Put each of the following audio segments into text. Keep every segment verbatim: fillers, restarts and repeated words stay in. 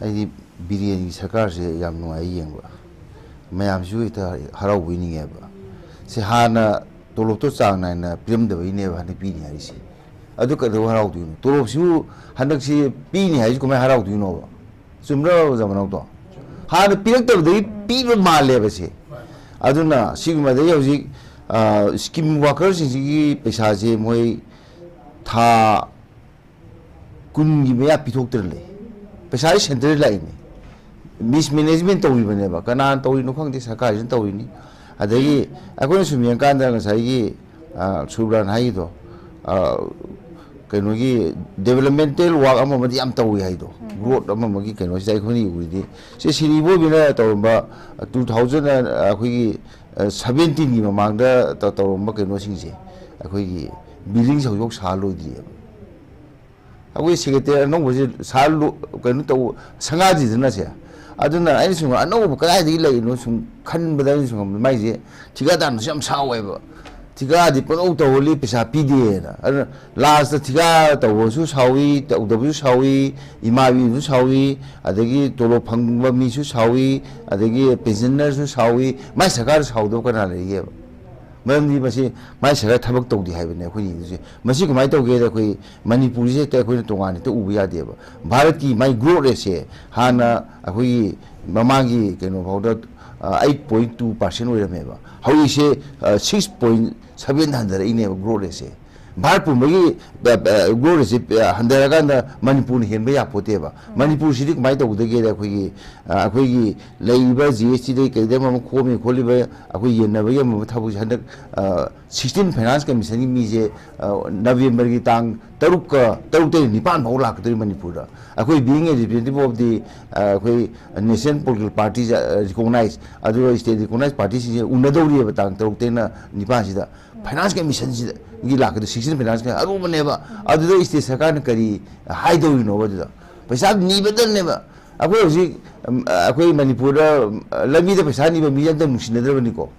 ꯑꯩꯗꯤ ꯕꯤꯔꯦꯟꯒꯤ ꯁꯔꯀꯥꯔꯁꯦ ꯌꯥꯝ ꯅꯨꯡꯉꯥꯏ ꯌꯦꯡꯕ꯫ ꯃꯌꯥꯝꯁꯨ ꯍꯦꯛꯇ ꯍꯔꯥꯎꯕꯣꯏ ꯅꯤꯡꯉꯦꯕ꯫ ꯁꯤ ꯍꯥꯟꯅ ꯇꯣꯂꯣꯞꯇꯣ ꯆꯥꯡ ꯅꯥꯏꯅ ꯄꯤꯔꯝꯗꯕꯩꯅꯦꯕ ꯍꯟꯗꯛ ꯄꯤꯅꯤ ꯍꯥꯏꯔꯤꯁꯦ꯫ ꯑꯗꯨ ꯀꯩꯗꯧ ꯍꯔꯥꯎꯗꯣꯏꯅꯣ? ꯇꯣꯂꯣꯞꯁꯤꯕꯨ ꯍꯟꯗꯛꯁꯤ ꯄꯤꯅꯤ ꯍꯥꯏꯁꯤ ꯀꯃꯥꯏꯅ ꯍꯔꯥꯎꯗꯣꯏꯅꯣꯕ? ꯆꯨꯝꯗ꯭ꯔꯣ, ꯖꯃꯅꯧꯗꯣ? ꯍꯥꯟꯅ ꯄꯤꯔꯛꯇꯕꯗꯒꯤ ꯄꯤꯕ ꯃꯥꯜꯂꯦꯕ ꯁꯤ꯫ ꯑꯗꯨꯅ ꯁꯤꯒꯨꯝꯕꯗꯒꯤ ꯍꯧꯖꯤꯛ, ꯑ, ꯁ꯭ꯀꯤꯝ ꯋꯥꯀꯔꯁꯤꯡꯁꯤꯒꯤ ꯄꯩꯁꯥꯁꯦ ꯃꯣꯏ ꯊꯥ ꯀꯨꯟꯒꯤ ꯃꯌꯥ ꯄꯤꯊꯣꯛꯇꯅ ꯂꯩ꯫ ꯄꯩꯁꯥꯗꯤ ꯁꯦꯟꯇꯔꯗ ꯂꯥꯛꯏꯅꯤ꯫ ꯃꯤꯁꯃꯦꯅꯦꯖꯃꯦꯟ ꯇꯧꯔꯤꯕꯅꯦꯕ꯫ ꯀꯅꯥꯅ ꯇꯧꯔꯤꯅꯣ ꯈꯪꯗꯦ, ꯁꯔꯀꯥꯔꯁꯤꯅ ꯇꯧꯔꯤꯅꯤ꯫ ꯑꯗꯒꯤ ꯑꯩꯈꯣꯏꯅ ꯁꯨꯝ ꯌꯦꯡꯀꯥꯟꯗ ꯉꯁꯥꯏꯒꯤ, ꯑ, ꯁꯨꯕ꯭ꯔꯥꯟ ꯍꯥꯏꯒꯤꯗꯣ, ꯑ, ꯀꯩꯅꯣꯒꯤ ꯗꯦꯕꯂꯞꯃꯦꯟꯇꯦꯜ ꯋꯥꯔꯛ ꯑꯃ ꯑꯃꯗꯤ ꯌꯥꯝ ꯇꯧꯏ ꯍꯥꯏꯗꯣ, ꯎꯝ꯫ ꯒ꯭ꯔꯣꯠ ꯑꯃ ꯑꯃꯒꯤ ꯀꯩꯅꯣꯁꯤꯗ ꯑꯩꯈꯣꯏꯅ ꯎꯔꯤꯗꯤ, ꯁꯤ ꯁꯤꯔꯤ ꯏꯕꯣꯕꯤꯅ ꯇꯧꯔꯝꯕ ꯇꯨ ꯊꯥꯎꯖꯟ ꯑꯩꯈꯣꯏꯒꯤ, ꯑ, ꯁꯚꯦꯟꯇꯤꯟꯒꯤ ꯃꯃꯥꯡꯗ ꯇ-, ꯇꯧꯔꯝꯕ ꯀꯩꯅꯣꯁꯤꯡꯁꯦ, ꯑꯩꯈꯣꯏꯒꯤ ꯕꯤꯜꯗꯤꯡꯁꯦ ꯍꯧꯖꯤꯛꯐꯥꯎ ꯁꯥ ꯂꯣꯏꯗ꯭ꯔꯤꯑꯕ꯫ ꯑꯩꯈꯣꯏ ꯁꯦꯀ꯭ꯔꯦꯇꯔꯤ ꯑꯅꯧꯕꯁꯦ ꯁꯥꯔ ꯂꯨ-, ꯀꯩꯅꯣ ꯇꯧ-, ꯁꯪꯒꯥꯗ꯭ꯔꯤꯗꯅ ꯁꯦ꯫ ꯑꯗꯨꯅ ꯑꯩꯅ ꯁꯨꯝ ꯑꯅꯧꯕ ꯀꯗꯥꯏꯗꯒꯤ ꯂꯩꯔꯤꯅꯣ ꯁꯨꯝ ꯈꯟꯕꯗ, ꯑꯩꯅ ꯁꯨꯝ ꯃꯥꯏꯁꯦ ꯊꯤꯀꯥꯗꯥꯔꯅꯁꯨ ꯌꯥꯝ ꯁꯥꯎꯋꯦꯕ꯫ ꯊꯤꯀꯥꯗꯤ ꯄꯪꯂꯧ ꯇꯧꯍꯜꯂꯤ, ꯄꯩꯁꯥ ꯄꯤꯗꯦꯅ꯫ ꯑꯗꯨꯅ ꯂꯥꯁꯇ ꯊꯤꯀꯥ ꯇꯧꯕꯁꯨ ꯁꯥꯎꯏ, ꯇꯧꯗꯕꯁꯨ ꯁꯥꯎꯏ, ꯏꯃꯥ ꯏꯕꯦꯟꯁꯨ ꯁꯥꯎꯏ, ꯑꯗꯒꯤ ꯇꯣꯂꯣꯞ ꯐꯪꯕ ꯃꯤꯁꯨ ꯁꯥꯎꯏ, ꯑꯗꯒꯤ ꯄꯦꯟꯁꯟꯅꯔꯁꯨ ꯁꯥꯎꯏ꯫ ꯃꯥꯏ ꯁꯔꯀꯥꯔ ꯁꯥꯎꯗꯕ ꯀꯅꯥ ꯂꯩꯒꯦꯕ? ꯃꯔꯝꯗꯤ ꯃꯁꯤ ꯃꯥꯏ ꯁꯔꯀꯥꯔ ꯊꯕꯛ ꯇꯧꯗꯦ ꯍꯥꯏꯕꯅꯦ ꯑꯩꯈꯣꯏꯅ ꯌꯦꯡꯗꯣꯏꯁꯦ꯫ ꯃꯁꯤ ꯀꯃꯥꯏꯅ ꯇꯧꯒꯦꯗ, ꯑꯩꯈꯣꯏ ꯃꯅꯤꯄꯨꯔꯁꯦ ꯍꯦꯛꯇ ꯑꯩꯈꯣꯏꯅ ꯇꯣꯉꯥꯟꯅ ꯍꯦꯛꯇ ꯎꯕ ꯌꯥꯗꯦꯕ꯫ ꯚꯥꯔꯠꯀꯤ ꯃꯥꯏ ꯒ꯭ꯔꯣꯠ ꯔꯦꯠꯁꯦ ꯍꯥꯟꯅ ꯑꯩꯈꯣꯏꯒꯤ ꯃꯃꯥꯡꯒꯤ ꯀꯩꯅꯣ ꯐꯥꯎꯗ, ꯑ, ꯑꯩꯠ ꯄꯣꯏꯟ ꯇꯨ ꯄꯥꯔꯁꯦꯟ ꯑꯣꯏꯔꯝꯃꯦꯕ꯫ ꯍꯧꯖꯤꯛꯁꯦ, ꯑ, ꯁꯤꯛꯁ ꯄꯣꯏꯟ ꯁꯚꯦꯟꯗ ꯍꯟꯊꯔꯛꯏꯅꯦꯕ ꯒ꯭ꯔꯣꯠ ꯔꯦꯠꯁꯦ꯫ ꯚꯥꯔꯠ ꯄꯨꯝꯕꯒꯤ, ꯑ, ꯑ, ꯒ꯭ꯔꯣꯠ ꯔꯦꯠꯁꯦ, ꯑ, ꯍꯟꯊꯔꯀꯥꯟꯗ ꯃꯅꯤꯄꯨꯔꯅ ꯍꯦꯟꯕ ꯌꯥꯄꯣꯠꯇꯦꯕ꯫ ꯃꯅꯤꯄꯨꯔꯁꯤꯗꯤ ꯀꯃꯥꯏꯅ ꯇꯧꯒꯗꯒꯦꯗ, ꯑꯩꯈꯣꯏꯒꯤ, ꯑ, ꯑꯩꯈꯣꯏꯒꯤ ꯂꯩꯔꯤꯕ ꯖꯤ ꯑꯦꯁ ꯇꯤꯗꯒꯤ ꯀꯩꯗꯒꯤ ꯑꯃ ꯈꯣꯝꯃꯤ ꯈꯣꯠꯂꯤꯕ ꯑꯩꯈꯣꯏ ꯌꯦꯟꯅꯕꯒꯤ ꯑꯃ ꯊꯕꯛꯁꯦ ꯍꯟꯗꯛ, ꯑ, ꯁꯤꯛꯁꯇꯤꯟ ꯐꯥꯏꯅꯥꯟꯁ ꯀꯃꯤꯁꯟꯒꯤ ꯃꯤꯁꯦ, ꯑ, ꯅꯕꯦꯝꯕꯔꯒꯤ ꯇꯥꯡ ꯇꯔꯨꯛꯀ, ꯇꯔꯨꯛꯇꯒꯤ ꯅꯤꯄꯥꯟ ꯐꯥꯎ ꯂꯥꯛꯀꯗꯧꯔꯤ ꯃꯅꯤꯄꯨꯔꯗ꯫ ꯑꯩꯈꯣꯏ being a representative of the, ꯑ, ꯑꯩꯈꯣꯏ National Political Parties, ꯑ, recognized, ꯑꯗꯨꯒ state recognized partyꯁꯤꯡꯁꯦ ꯎꯅꯗꯧꯔꯤꯑꯕ ꯇꯥꯡ ꯇꯔꯨꯛꯇꯩꯅ ꯅꯤꯄꯥꯟꯁꯤꯗ꯫ ꯐꯥꯏꯅꯥꯟꯁ ꯀꯃꯤꯁꯟꯁꯤꯗꯒꯤ ꯂꯥꯛꯀꯗꯧꯔꯤ ꯁꯤꯛꯁꯇꯤꯟ ꯐꯥꯏꯅꯥꯟꯁ ꯀꯃꯤꯁꯟ ꯑꯔꯨꯕꯅꯦꯕ꯫ ꯑꯗꯨꯗ state ꯁꯔꯀꯥꯔꯅ ꯀꯔꯤ ꯍꯥꯏꯗꯧꯔꯤꯅꯣꯕ ꯑꯗꯨꯗ? ꯄꯩꯁꯥ ꯅꯤꯕꯗꯅꯦꯕ꯫ ꯑꯩꯈꯣꯏ ꯍꯧꯖꯤꯛ, ꯑꯝ, ꯑꯩꯈꯣꯏ ꯃꯅꯤꯄꯨꯔꯗ, ꯑꯝ, ꯂꯝꯕꯤꯗ ꯄꯩꯁꯥ ꯅꯤꯕ ꯃꯤ ꯑꯝꯇ ꯅꯨꯡꯁꯤꯅꯗ꯭ꯔꯕꯅꯤꯀꯣ꯫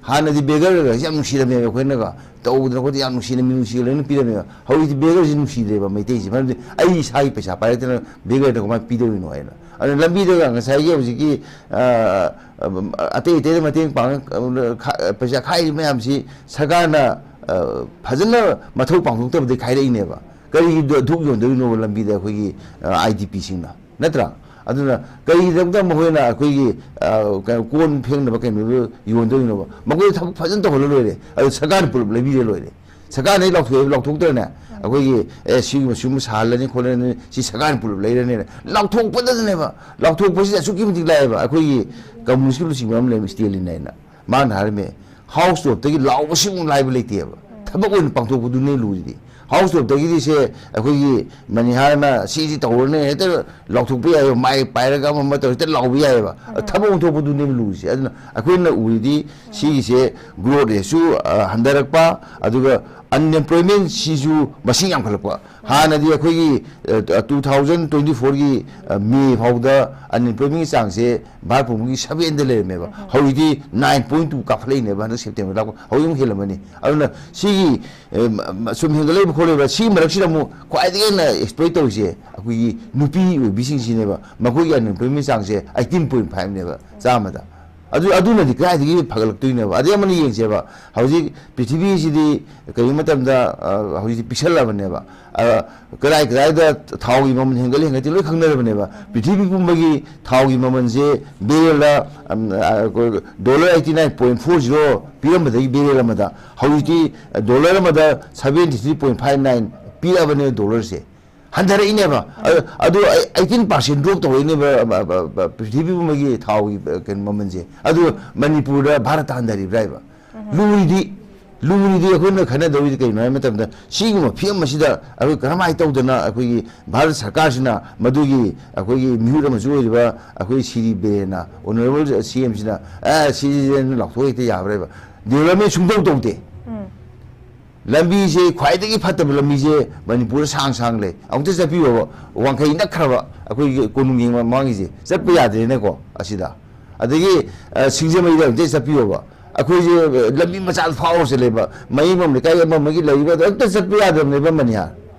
ꯍꯥꯟꯅꯗꯤ ꯕꯦꯒꯔꯒꯁꯦ ꯌꯥꯝ ꯅꯨꯡꯁꯤꯔꯝꯃꯦꯕ, ꯑꯩꯈꯣꯏꯅꯒ ꯇꯧꯗꯅ ꯈꯣꯠꯇꯅ ꯌꯥꯝ ꯅꯨꯡꯁꯤꯅ, ꯃꯤꯅꯨꯡꯁꯤꯒ ꯂꯣꯏꯅ ꯄꯤꯔꯝꯃꯦꯕ꯫ ꯍꯧꯖꯤꯛꯇꯤ ꯕꯦꯒꯔꯁꯤ ꯅꯨꯡꯁꯤꯗ꯭ꯔꯦꯕ ꯃꯩꯇꯩꯁꯦ, ꯃꯔꯝꯗꯤ ꯑꯩ ꯏꯁꯥꯒꯤ ꯄꯩꯁꯥ ꯄꯥꯏꯔꯛꯇꯅ ꯕꯦꯒꯔꯗ ꯀꯃꯥꯏꯅ ꯄꯤꯗꯧꯔꯤꯅꯣ ꯍꯥꯏꯅ꯫ ꯑꯗꯨꯅ ꯂꯝꯕꯤꯗꯒ ꯉꯁꯥꯏꯒꯤ ꯍꯧꯖꯤꯛꯀꯤ, ꯑ, ꯑꯇꯩ ꯑꯇꯩꯗ ꯃꯇꯦꯡ ꯄꯥꯡꯉ, ꯈ-, ꯄꯩꯁꯥ ꯈꯥꯏꯔꯤ ꯃꯌꯥꯝꯁꯤ ꯁꯔꯀꯥꯔꯅ, ꯑ, ꯐꯖꯅ ꯃꯊꯧ ꯄꯥꯡꯊꯣꯛꯇꯕꯗꯩ ꯈꯥꯏꯔꯛꯏꯅꯦꯕ꯫ ꯀꯔꯤꯒꯤ ꯙꯨꯛ ꯌꯣꯟꯗꯣꯏꯅꯣꯕ ꯂꯝꯕꯤꯗ ꯑꯩꯈꯣꯏꯒꯤ, ꯑ, ꯑꯥꯏ ꯗꯤ ꯄꯤꯁꯤꯡꯅ? ꯅꯠꯇ꯭ꯔꯥ? ꯑꯗꯨꯅ ꯀꯔꯤꯒꯤꯗꯃꯛꯇ ꯃꯈꯣꯏꯅ ꯑꯩꯈꯣꯏꯒꯤ, ꯑ, ꯀꯩꯅꯣ, ꯀꯣꯟ ꯐꯦꯡꯅꯕ ꯀꯩꯅꯣꯗꯨ ꯌꯣꯟꯗꯣꯏꯅꯣꯕ? ꯃꯈꯣꯏꯗ ꯊꯕꯛ ꯐꯖꯅ ꯇꯧꯍꯜꯂ ꯂꯣꯏꯔꯦ꯫ ꯑꯗꯨ ꯁꯔꯀꯥꯔꯅ ꯄꯨꯂꯞ ꯂꯩꯕꯤꯔ ꯂꯣꯏꯔꯦ꯫ ꯁꯔꯀꯥꯔꯅ ꯍꯦꯛ ꯂꯥꯎꯊꯣꯛꯑꯦ, ꯂꯥꯎꯊꯣꯛꯇ꯭ꯔꯅꯦ? ꯑꯩꯈꯣꯏꯒꯤ, "ꯑꯦ, ꯁꯤꯒꯨꯝꯕ, ꯁꯤꯒꯨꯝꯕ ꯁꯥꯍꯜꯂꯅꯤ, ꯈꯣꯠꯂꯅꯤ, ꯁꯤ ꯁꯔꯀꯥꯔꯅ ꯄꯨꯂꯞ ꯂꯩꯔꯅꯤꯅ" ꯂꯥꯎꯊꯣꯛꯄꯗꯅꯦꯕ꯫ ꯂꯥꯎꯊꯣꯛꯄꯁꯤꯗ ꯑꯁꯨꯛꯀꯤ ꯃꯇꯤꯛ ꯂꯥꯛꯑꯦꯕ꯫ ꯑꯩꯈꯣꯏꯒꯤ ꯀꯝꯃꯨꯅꯤꯁꯀꯤ ꯂꯨꯆꯤꯡꯕ ꯑꯃ ꯂꯩꯔꯝꯃꯤ, ꯁ꯭ꯇꯦꯂꯤꯟ ꯍꯥꯏꯅ꯫ ꯃꯥꯅ ꯍꯥꯏꯔꯝꯃꯦ, "ꯍꯥꯎꯁ ꯇꯣꯞꯇꯒꯤ ꯂꯥꯎꯕꯁꯤꯃꯨꯛ ꯂꯥꯏꯕ ꯂꯩꯇꯦꯕ꯫ ꯊꯕꯛ ꯑꯣꯏꯅ ꯄꯥꯡꯊꯣꯛꯄꯗꯨꯅꯦ ꯂꯨꯔꯤꯗꯤ꯫ ꯍꯥꯎꯁ ꯇꯣꯞꯇꯒꯤꯗꯤ ꯁꯦ ꯑꯩꯈꯣꯏꯒꯤ ꯃꯅꯤꯍꯥꯔꯅ ꯁꯤꯁꯤ ꯇꯧꯔꯅꯤ ꯍꯦꯛꯇ ꯂꯥꯎꯊꯣꯛꯄ ꯌꯥꯏꯑꯕ, ꯃꯥꯏꯛ ꯄꯥꯏꯔꯒ ꯑꯃ ꯑꯃ ꯇꯧꯔꯒ ꯍꯦꯛꯇ ꯂꯥꯎꯕ ꯌꯥꯏꯑꯕ꯫ ꯊꯕꯛ ꯑꯣꯟꯊꯣꯛꯄꯗꯨꯅꯦꯕ ꯂꯨꯔꯤꯁꯦ꯫ ꯑꯗꯨꯅ ꯑꯩꯈꯣꯏꯅ ꯎꯔꯤꯗꯤ ꯁꯤꯒꯤꯁꯦ ꯒ꯭ꯔꯣꯠ ꯔꯦꯠꯁꯨ, ꯑ, ꯍꯟꯊꯔꯛꯄ, ꯑꯗꯨꯒ ꯑꯟꯑꯦꯝꯄ꯭ꯂꯣꯏꯃꯦꯟꯁꯤꯁꯨ ꯃꯁꯤꯡ ꯌꯥꯝꯈꯠꯂꯛꯄ꯫ ꯍꯥꯟꯅꯗꯤ ꯑꯩꯈꯣꯏꯒꯤ, ꯑ, two thousand twenty fourꯒꯤ, ꯑ, ꯃꯦ ꯐꯥꯎꯗ ꯑꯟꯑꯦꯝꯄ꯭ꯂꯣꯏꯃꯦꯟꯒꯤ ꯆꯥꯡꯁꯦ ꯚꯥꯔꯠ ꯄꯨꯝꯕꯒꯤ sevenꯗ ꯂꯩꯔꯝꯃꯦꯕ꯫ ꯍꯧꯖꯤꯛꯇꯤ nine point two ꯀꯥꯈꯠꯂꯛꯏꯅꯦꯕ, ꯍꯟꯗꯛ ꯁꯦꯞꯇꯦꯝꯕꯔ ꯂꯥꯛꯄ꯫ ꯍꯧꯖꯤꯛ ꯑꯃꯨꯛ ꯍꯦꯜꯂꯝꯃꯅꯤ꯫ ꯑꯗꯨꯅ ꯁꯤꯒꯤ, ꯑ, ꯁꯨꯝ ꯍꯦꯟꯒꯠꯂꯛꯏꯕ ꯈꯣꯠꯂꯛꯏꯕ ꯁꯤꯒꯤ ꯃꯔꯛꯁꯤꯗ ꯑꯃꯨꯛ ꯈ꯭ꯋꯥꯏꯗꯒꯤ ꯍꯦꯟꯅ ꯑꯦꯛꯁꯄ꯭ꯂꯣꯏꯠ ꯇꯧꯔꯤꯁꯦ ꯑꯩꯈꯣꯏꯒꯤ ꯅꯨꯄꯤ ꯑꯣꯏꯕꯤꯁꯤꯡꯁꯤꯅꯦꯕ꯫ ꯃꯈꯣꯏꯒꯤ ꯑꯟꯑꯦꯝꯄ꯭ꯂꯣꯏꯃꯦꯟ ꯆꯥꯡꯁꯦ eighteen point fiveꯅꯦꯕ ꯆꯥꯝꯃꯗ꯫ ꯑꯗꯨ, ꯑꯗꯨꯅꯗꯤ ꯀꯗꯥꯏꯗꯒꯤ ꯐꯒꯠꯂꯛꯇꯣꯏꯅꯣꯕ? ꯑꯗꯩ ꯑꯃꯅ ꯌꯦꯡꯁꯦꯕ, ꯍꯧꯖꯤꯛ ꯄ꯭ꯔꯤꯊꯤꯕꯤꯁꯤꯗꯤ ꯀꯔꯤꯒꯨꯝꯕ ꯃꯇꯝꯗ, ꯑ, ꯍꯧꯖꯤꯛꯇꯤ ꯄꯤꯛꯁꯜꯂꯕꯅꯦꯕ꯫ ꯑ, ꯀꯗꯥꯏ ꯀꯗꯥꯏꯗ ꯊꯥꯎꯒꯤ ꯃꯃꯜ ꯍꯦꯟꯒꯠꯂꯤ ꯍꯦꯟꯒꯠꯇꯦ ꯂꯣꯏ ꯈꯪꯅꯔꯕꯅꯦꯕ꯫ ꯄ꯭ꯔꯤꯊꯤꯕꯤ ꯄꯨꯝꯕꯒꯤ ꯊꯥꯎꯒꯤ ꯃꯃꯜꯁꯦ ꯕꯦꯔꯦꯜꯗ, ꯑꯝ, ꯑ, dollar eighty nine point four zero ꯄꯤꯔꯝꯕꯗꯒꯤ ꯕꯦꯔꯦꯜ ꯑꯃꯗ, ꯍꯧꯖꯤꯛꯇꯤ ꯗꯣꯂꯔ ꯑꯃꯗ seventy three point five nine ꯄꯤꯔꯛꯑꯕꯅꯦꯕ ꯗꯣꯂꯔꯁꯦ꯫ ꯍꯟꯊꯔꯛꯏꯅꯦꯕ꯫ ꯑ-, ꯑꯗꯨ eighteen percent drop ꯇꯧꯔꯛꯏꯅꯦꯕ, ꯑ, ꯑ, ꯑ, ꯄ꯭ꯔꯤꯊꯤꯕꯤ ꯄꯨꯝꯕꯒꯤ ꯊꯥꯎꯒꯤ, ꯑ, ꯀꯩꯅꯣ, ꯃꯃꯜꯁꯦ꯫ ꯑꯗꯨ ꯃꯅꯤꯄꯨꯔꯗ, ꯚꯥꯔꯠꯇ ꯍꯟꯊꯔꯤꯕ꯭ꯔꯥ ꯍꯥꯏꯕ? ꯂꯨꯔꯤꯗꯤ, ꯂꯨꯔꯤꯗꯤ ꯑꯩꯈꯣꯏꯅ ꯈꯟꯅꯗꯧꯔꯤꯗꯤ ꯀꯩꯅꯣ ꯍꯥꯏꯕ ꯃꯇꯝꯗ, ꯁꯤꯒꯨꯝꯕ ꯐꯤꯕꯝ ꯑꯁꯤꯗ ꯑꯩꯈꯣꯏ ꯀꯔꯝꯍꯥꯏꯅ ꯇꯧꯗꯅ ꯑꯩꯈꯣꯏꯒꯤ ꯚꯥꯔꯠ ꯁꯔꯀꯥꯔꯁꯤꯅ ꯃꯗꯨꯒꯤ ꯑꯩꯈꯣꯏꯒꯤ ꯃꯤꯍꯨꯠ ꯑꯃꯁꯨ ꯑꯣꯏꯔꯤꯕ ꯑꯩꯈꯣꯏ ꯁꯤꯔꯤ ꯕꯤꯔꯦꯟꯅ, ꯑꯣꯅꯔꯦꯕꯜ ꯁꯤ ꯑꯦꯝꯁꯤꯅ, "ꯑꯦ, ꯁꯤꯁꯦ ꯂꯥꯎꯊꯣꯛ ꯍꯦꯛꯇ ꯌꯥꯕ꯭ꯔꯥ?" ꯍꯥꯏꯕ꯫ ꯗꯤꯕꯂꯞꯃꯦꯟ ꯁꯨꯡꯇꯧ ꯇꯧꯗꯦ꯫ ꯂꯝꯕꯤꯁꯦ ꯈ꯭ꯋꯥꯏꯗꯒꯤ ꯐꯠꯇꯕ ꯂꯝꯕꯤꯁꯦ ꯃꯅꯤꯄꯨꯔꯗ ꯁꯥꯡ ꯁꯥꯡ ꯂꯩ꯫ ꯑꯃꯨꯛꯇ ꯆꯠꯄꯤꯌꯣꯕ, ꯋꯥꯡꯈꯩ ꯅꯛꯈ꯭ꯔꯕ ꯑꯩꯈꯣꯏꯒꯤ ꯀꯣꯅꯨꯡ ꯌꯦꯡꯕ ꯃꯃꯥꯡꯒꯤꯁꯦ ꯆꯠꯄ ꯌꯥꯗ꯭ꯔꯦꯅꯦꯀꯣ ꯑꯁꯤꯗ꯫ ꯑꯗꯒꯤ, ꯑ, ꯁꯤꯡꯖꯃꯩꯗ ꯑꯃꯨꯛꯇ ꯆꯠꯄꯤꯌꯣꯕ, ꯑꯩꯈꯣꯏꯁꯦ ꯂꯝꯕꯤ ꯃꯆꯥꯗ ꯐꯥꯎꯔ ꯆꯠꯂꯦꯕ, ꯃꯌꯨꯝ ꯑꯃ ꯂꯩꯀꯥꯏ ꯑꯃ ꯑꯃꯒꯤ ꯂꯩꯔꯤꯕ ꯑꯗꯨ ꯑꯝꯇ ꯆꯠꯄ ꯌꯥꯗꯕꯅꯦꯕ ꯃꯅꯤꯍꯥꯔ꯫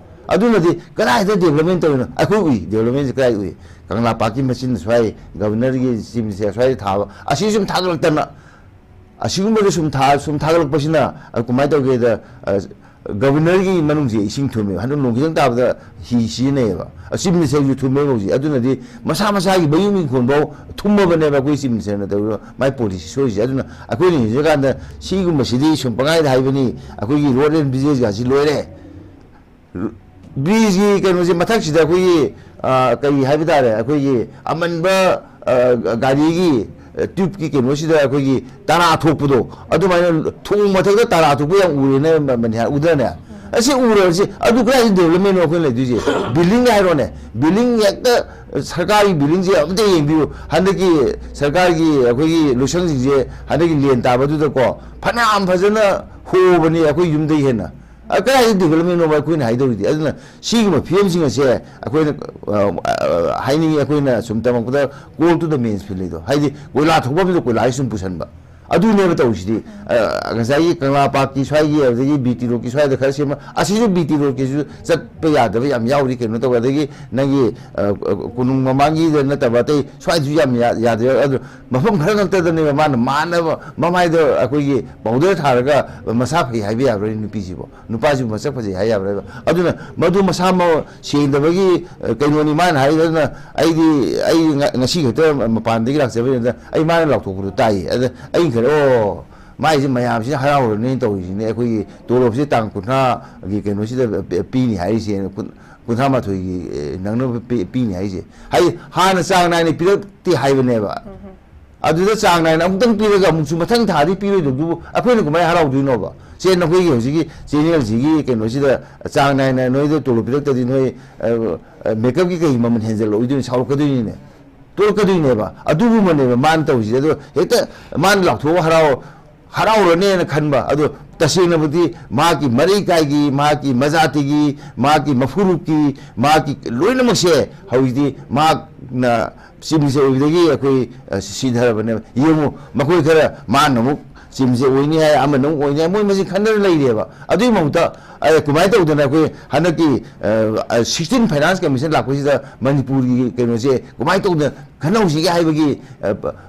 ꯑꯗꯨꯅꯗꯤ ꯀꯗꯥꯏꯗ development ꯇꯧꯔꯤꯅꯣ? ꯑꯩꯈꯣꯏ ꯎꯏ, developmentꯁꯦ ꯀꯗꯥꯏ ꯎꯏ? ꯀꯪꯂꯥ ꯄꯥꯠꯀꯤ ꯃꯆꯤꯟ ꯁ꯭ꯋꯥꯏ, governorꯒꯤ chief minister ꯁ꯭ꯋꯥꯏꯗ ꯊꯥꯕ, ꯑꯁꯤ ꯁꯨꯝ ꯊꯥꯒꯠꯂꯛꯇꯅ, ꯑꯁꯤꯒꯨꯝꯕꯗ ꯁꯨꯝ ꯊꯥ-, ꯁꯨꯝ ꯊꯥꯒꯠꯂꯛꯄꯁꯤꯅ, ꯑ, ꯀꯃꯥꯏꯅ ꯇꯧꯒꯦꯗ, ꯑ, governorꯒꯤ ꯃꯅꯨꯡꯁꯦ ꯏꯁꯤꯡ ꯊꯨꯝꯃꯦꯕ, ꯍꯟꯗꯛ ꯅꯣꯡ ꯈꯤꯇꯪ ꯇꯥꯕꯗ ꯍꯤ ꯁꯤꯖꯤꯟꯅꯩꯌꯦꯕ꯫ ꯑ, chief ministerꯁꯨ ꯊꯨꯝꯃꯦꯕ ꯍꯧꯖꯤꯛ꯫ ꯑꯗꯨꯅꯗꯤ ꯃꯁꯥ ꯃꯁꯥꯒꯤ ꯃꯌꯨꯝ ꯏꯪꯈꯣꯜꯐꯥꯎ ꯊꯨꯝꯃꯕꯅꯦꯕ ꯑꯩꯈꯣꯏ chief ministerꯅ ꯇꯧꯔꯤꯕ ꯃꯥꯏ policy ꯁꯣꯏꯔꯤꯁꯦ꯫ ꯑꯗꯨꯅ ꯑꯩꯈꯣꯏꯅ ꯌꯦꯡꯉꯀꯥꯟꯗ ꯁꯤꯒꯨꯝꯕꯁꯤꯗꯤ ꯁꯨꯝ ꯄꯪꯍꯥꯏꯗ ꯍꯥꯏꯕꯅꯤ, ꯑꯩꯈꯣꯏꯒꯤ road and bridgeꯒꯁꯤ ꯂꯣꯏꯔꯦ꯫ Bridgeꯀꯤ ꯀꯩꯅꯣꯁꯦ ꯃꯊꯛꯁꯤꯗ ꯑꯩꯈꯣꯏꯒꯤ, ꯑ, ꯀꯔꯤ ꯍꯥꯏꯕ ꯇꯥꯔꯦ, ꯑꯩꯈꯣꯏꯒꯤ ꯑꯃꯟꯕ, ꯑ, ꯒꯥꯔꯤꯒꯤ, ꯑ, tubeꯀꯤ ꯀꯩꯅꯣꯁꯤꯗ ꯑꯩꯈꯣꯏꯒꯤ ꯇꯔꯥ ꯊꯣꯛꯄꯗꯣ, ꯑꯗꯨꯃꯥꯏꯅ ꯊꯣꯡ ꯃꯊꯛꯇ ꯇꯔꯥ ꯊꯣꯛꯄ ꯌꯥꯝ ꯎꯔꯦꯅꯦ, ꯃ-, ꯃꯅꯤꯍꯥꯔ, ꯎꯗ꯭ꯔꯅꯦ? ꯑꯁꯤ ꯎꯔꯕꯁꯤ, ꯑꯗꯨ ꯀꯗꯥꯏꯗ developmentꯅꯣ ꯑꯩꯈꯣꯏꯅ ꯂꯩꯗꯣꯏꯁꯦ? Building ꯍꯥꯏꯔꯣꯅꯦ, building ꯍꯦꯛꯇ ꯁꯔꯀꯥꯔꯒꯤ buildingꯁꯦ ꯑꯝꯇ ꯌꯦꯡꯕꯤꯌꯨ꯫ ꯍꯟꯗꯛꯀꯤ ꯁꯔꯀꯥꯔꯒꯤ ꯑꯩꯈꯣꯏꯒꯤ ꯂꯣꯏꯁꯪꯁꯤꯡꯁꯦ ꯍꯟꯗꯛꯀꯤ ꯂꯦꯟ ꯇꯥꯕꯗꯨꯗꯀꯣ ꯐꯅꯌꯥꯝ ꯐꯖꯅ ꯍꯣꯕꯅꯤ ꯑꯩꯈꯣꯏ ꯌꯨꯝꯗꯒꯤ ꯍꯦꯟꯅ꯫ ꯑ, ꯀꯗꯥꯏꯗ developmentꯅꯣꯕ ꯑꯩꯈꯣꯏꯅ ꯍꯥꯏꯗꯧꯔꯤꯗꯤ? ꯑꯗꯨꯅ ꯁꯤꯒꯨꯝꯕ ꯐꯤꯕꯝꯁꯤꯡ ꯑꯁꯦ ꯑꯩꯈꯣꯏꯅ, ꯑ, ꯑ, ꯍꯥꯏꯅꯤꯡꯉꯤ, ꯑꯩꯈꯣꯏꯅ ꯁꯨꯝ ꯇꯝꯃꯛꯄꯗ call to the mains ꯐꯤꯜꯂꯤꯗꯣ, ꯍꯥꯏꯗꯤ ꯀꯣꯏꯂꯥ ꯊꯣꯛꯐꯝꯗꯨꯗ ꯀꯣꯏꯂꯥ ꯁꯨꯝ ꯄꯨꯁꯟꯕ꯫ ꯑꯗꯨꯅꯦꯕ ꯇꯧꯔꯤꯁꯤꯗꯤ꯫ ꯑ, ꯉꯁꯥꯏꯒꯤ ꯀꯪꯂꯥ ꯄꯥꯠꯀꯤ ꯁ꯭ꯋꯥꯏꯒꯤ, ꯑꯗꯨꯗꯒꯤ ꯕꯤ ꯇꯤ ꯔꯣꯗꯀꯤ ꯁ꯭ꯋꯥꯏꯗ ꯈꯔ ꯁꯦꯝꯕ, ꯑꯁꯤꯁꯨ ꯕꯤ ꯇꯤ ꯔꯣꯗꯀꯤꯁꯨ ꯆꯠꯄ ꯌꯥꯗꯕ ꯌꯥꯝ ꯌꯥꯎꯔꯤ, ꯀꯩꯅꯣ ꯇꯧꯕ꯫ ꯑꯗꯒꯤ ꯅꯪꯒꯤ, ꯑ, ꯀꯣꯅꯨꯡ ꯃꯃꯥꯡꯒꯤꯗ ꯅꯠꯇꯕ ꯑꯇꯩ ꯁ꯭ꯋꯥꯏꯗꯁꯨ ꯌꯥꯝ ꯌꯥ-, ꯌꯥꯗꯕ ꯌꯥꯎꯔꯤ꯫ ꯑꯗꯨ ꯃꯐꯝ ꯈꯔ ꯈꯛꯇꯗꯅꯦꯕ ꯃꯥꯅ ꯃꯥꯟꯅꯕ ꯃꯃꯥꯏꯗ ꯑꯩꯈꯣꯏꯒꯤ powder ꯊꯥꯔꯒ ꯃꯁꯥ ꯐꯩ ꯍꯥꯏꯕ ꯌꯥꯕ꯭ꯔꯥ ꯅꯨꯄꯤꯁꯤꯕꯣ? ꯅꯨꯄꯥꯁꯤꯕꯨ ꯃꯁꯛ ꯐꯖꯩ ꯍꯥꯏ ꯌꯥꯕ꯭ꯔꯥ? ꯑꯗꯨꯅ ꯃꯗꯨ ꯃꯁꯥꯃꯛ ꯁꯦꯡꯗꯕꯒꯤ, ꯑ, ꯀꯩꯅꯣꯅꯤ ꯃꯥꯅ ꯍꯥꯏꯔꯤꯗꯣ꯫ ꯑꯗꯨꯅ ꯑꯩꯗꯤ, ꯑꯩ ꯉ-, ꯉꯁꯤ ꯈꯛꯇ ꯃꯄꯥꯟꯗꯒꯤ ꯂꯥꯛꯆꯕꯅꯤꯅ ꯑꯩ ꯃꯥꯅ ꯂꯥꯎꯊꯣꯛꯄꯗꯣ ꯇꯥꯏꯌꯦ꯫ ꯑꯗ ꯑꯩꯅ ꯈꯜꯂꯦ, "ꯑꯣ, ꯃꯥꯏꯁꯦ ꯃꯌꯥꯝꯁꯤꯅ ꯍꯔꯥꯎꯔꯅꯤꯅ ꯇꯧꯔꯤꯁꯤꯅꯦ, ꯑꯩꯈꯣꯏꯒꯤ ꯇꯣꯂꯣꯞꯁꯦ ꯇꯥꯡ ꯀꯨꯟꯊ꯭ꯔꯥꯒꯤ ꯀꯩꯅꯣꯁꯤꯗ ꯄꯤ-, ꯄꯤꯅꯤ ꯍꯥꯏꯔꯤꯁꯦ, ꯀꯨꯟ-, ꯀꯨꯟꯊ꯭ꯔꯥ ꯃꯥꯊꯣꯏꯒꯤ, ꯑꯦ, ꯅꯪꯅꯕ ꯄꯤ-, ꯄꯤꯅꯤ ꯍꯥꯏꯔꯤꯁꯦ"꯫ ꯍꯥꯏꯗꯤ ꯍꯥꯟꯅ ꯆꯥꯡ ꯅꯥꯏꯅ ꯄꯤꯔꯛꯇꯦ ꯍꯥꯏꯕꯅꯦꯕ꯫ ꯑꯗꯨꯗ ꯆꯥꯡ ꯅꯥꯏꯅ ꯑꯃꯨꯛꯇꯪ ꯄꯤꯔꯒ ꯑꯃꯨꯛꯁꯨ ꯃꯊꯪ ꯊꯥꯗꯤ ꯄꯤꯔꯣꯏꯗꯕꯗꯨꯕꯨ ꯑꯩꯈꯣꯏꯅ ꯀꯃꯥꯏꯅ ꯍꯔꯥꯎꯗꯣꯏꯅꯣꯕ? ꯁꯦ, ꯅꯈꯣꯏꯒꯤ ꯍꯧꯖꯤꯛꯀꯤ channelꯁꯤꯒꯤ ꯀꯩꯅꯣꯁꯤꯗ ꯆꯥꯡ ꯅꯥꯏꯅ ꯅꯣꯏꯗ ꯇꯣꯂꯣꯞ ꯄꯤꯔꯛꯇꯗꯤ ꯅꯣꯏ, ꯑ, ꯑ, makeupꯀꯤ ꯀꯩ ꯃꯃꯜ ꯍꯦꯟꯖꯜꯂꯛꯑꯣꯏꯗꯣꯏꯅꯤ, ꯁꯥꯎꯔꯛꯀꯗꯣꯏꯅꯤꯅꯦ, ꯇꯣꯛꯂꯛꯀꯗꯣꯏꯅꯦꯕ꯫ ꯑꯗꯨꯒꯨꯝꯕꯅꯦꯕ ꯃꯥꯅ ꯇꯧꯔꯤꯁꯦ꯫ ꯑꯗꯣ ꯍꯦꯛꯇ ꯃꯥꯅ ꯂꯥꯎꯊꯣꯛꯑꯒ ꯍꯔꯥꯎ-, ꯍꯔꯥꯎꯔꯅꯦꯅ ꯈꯟꯕ꯫ ꯑꯗꯣ ꯇꯁꯦꯡꯅꯕꯨꯗꯤ ꯃꯍꯥꯛꯀꯤ ꯃꯔꯩꯀꯥꯏꯒꯤ, ꯃꯍꯥꯛꯀꯤ ꯃꯖꯥꯇꯤꯒꯤ, ꯃꯍꯥꯛꯀꯤ ꯃꯐꯨꯔꯨꯞꯀꯤ, ꯃꯍꯥꯛꯀꯤ ꯂꯣꯏꯅꯃꯛꯁꯦ ꯍꯧꯖꯤꯛꯇꯤ ꯃꯍꯥꯛꯅ chief minister ꯑꯣꯏꯕꯗꯒꯤ ꯑꯩꯈꯣꯏ, ꯑ, ꯁꯤꯊꯔꯕꯅꯦꯕ꯫ ꯌꯦꯡꯉꯨ, ꯃꯈꯣꯏ ꯈꯔ ꯃꯥꯅ ꯑꯃꯨꯛ ꯆꯤꯞꯁꯦ ꯑꯣꯏꯅꯤ ꯍꯥꯏ, ꯑꯃꯅ ꯑꯃꯨꯛ ꯑꯣꯏꯅꯤ ꯍꯥꯏ, ꯃꯣꯏ ꯃꯁꯤ ꯈꯟꯅꯔ ꯂꯩꯔꯦꯕ꯫ ꯑꯗꯨꯒꯤ ꯃꯍꯨꯠꯇ ꯑꯦ, ꯀꯃꯥꯏꯅ ꯇꯧꯗꯅ ꯑꯩꯈꯣꯏ ꯍꯟꯗꯛꯀꯤ ꯁꯤꯛꯁꯇꯤꯟ ꯐꯥꯏꯅꯥꯟꯁ ꯀꯃꯤꯁꯟ ꯂꯥꯛꯄꯁꯤꯗ ꯃꯅꯤꯄꯨꯔꯒꯤ ꯀꯩꯅꯣꯁꯦ ꯀꯃꯥꯏꯅ ꯇꯧꯗꯅ ꯈꯟꯅꯍꯧꯁꯤꯒꯦ ꯍꯥꯏꯕꯒꯤ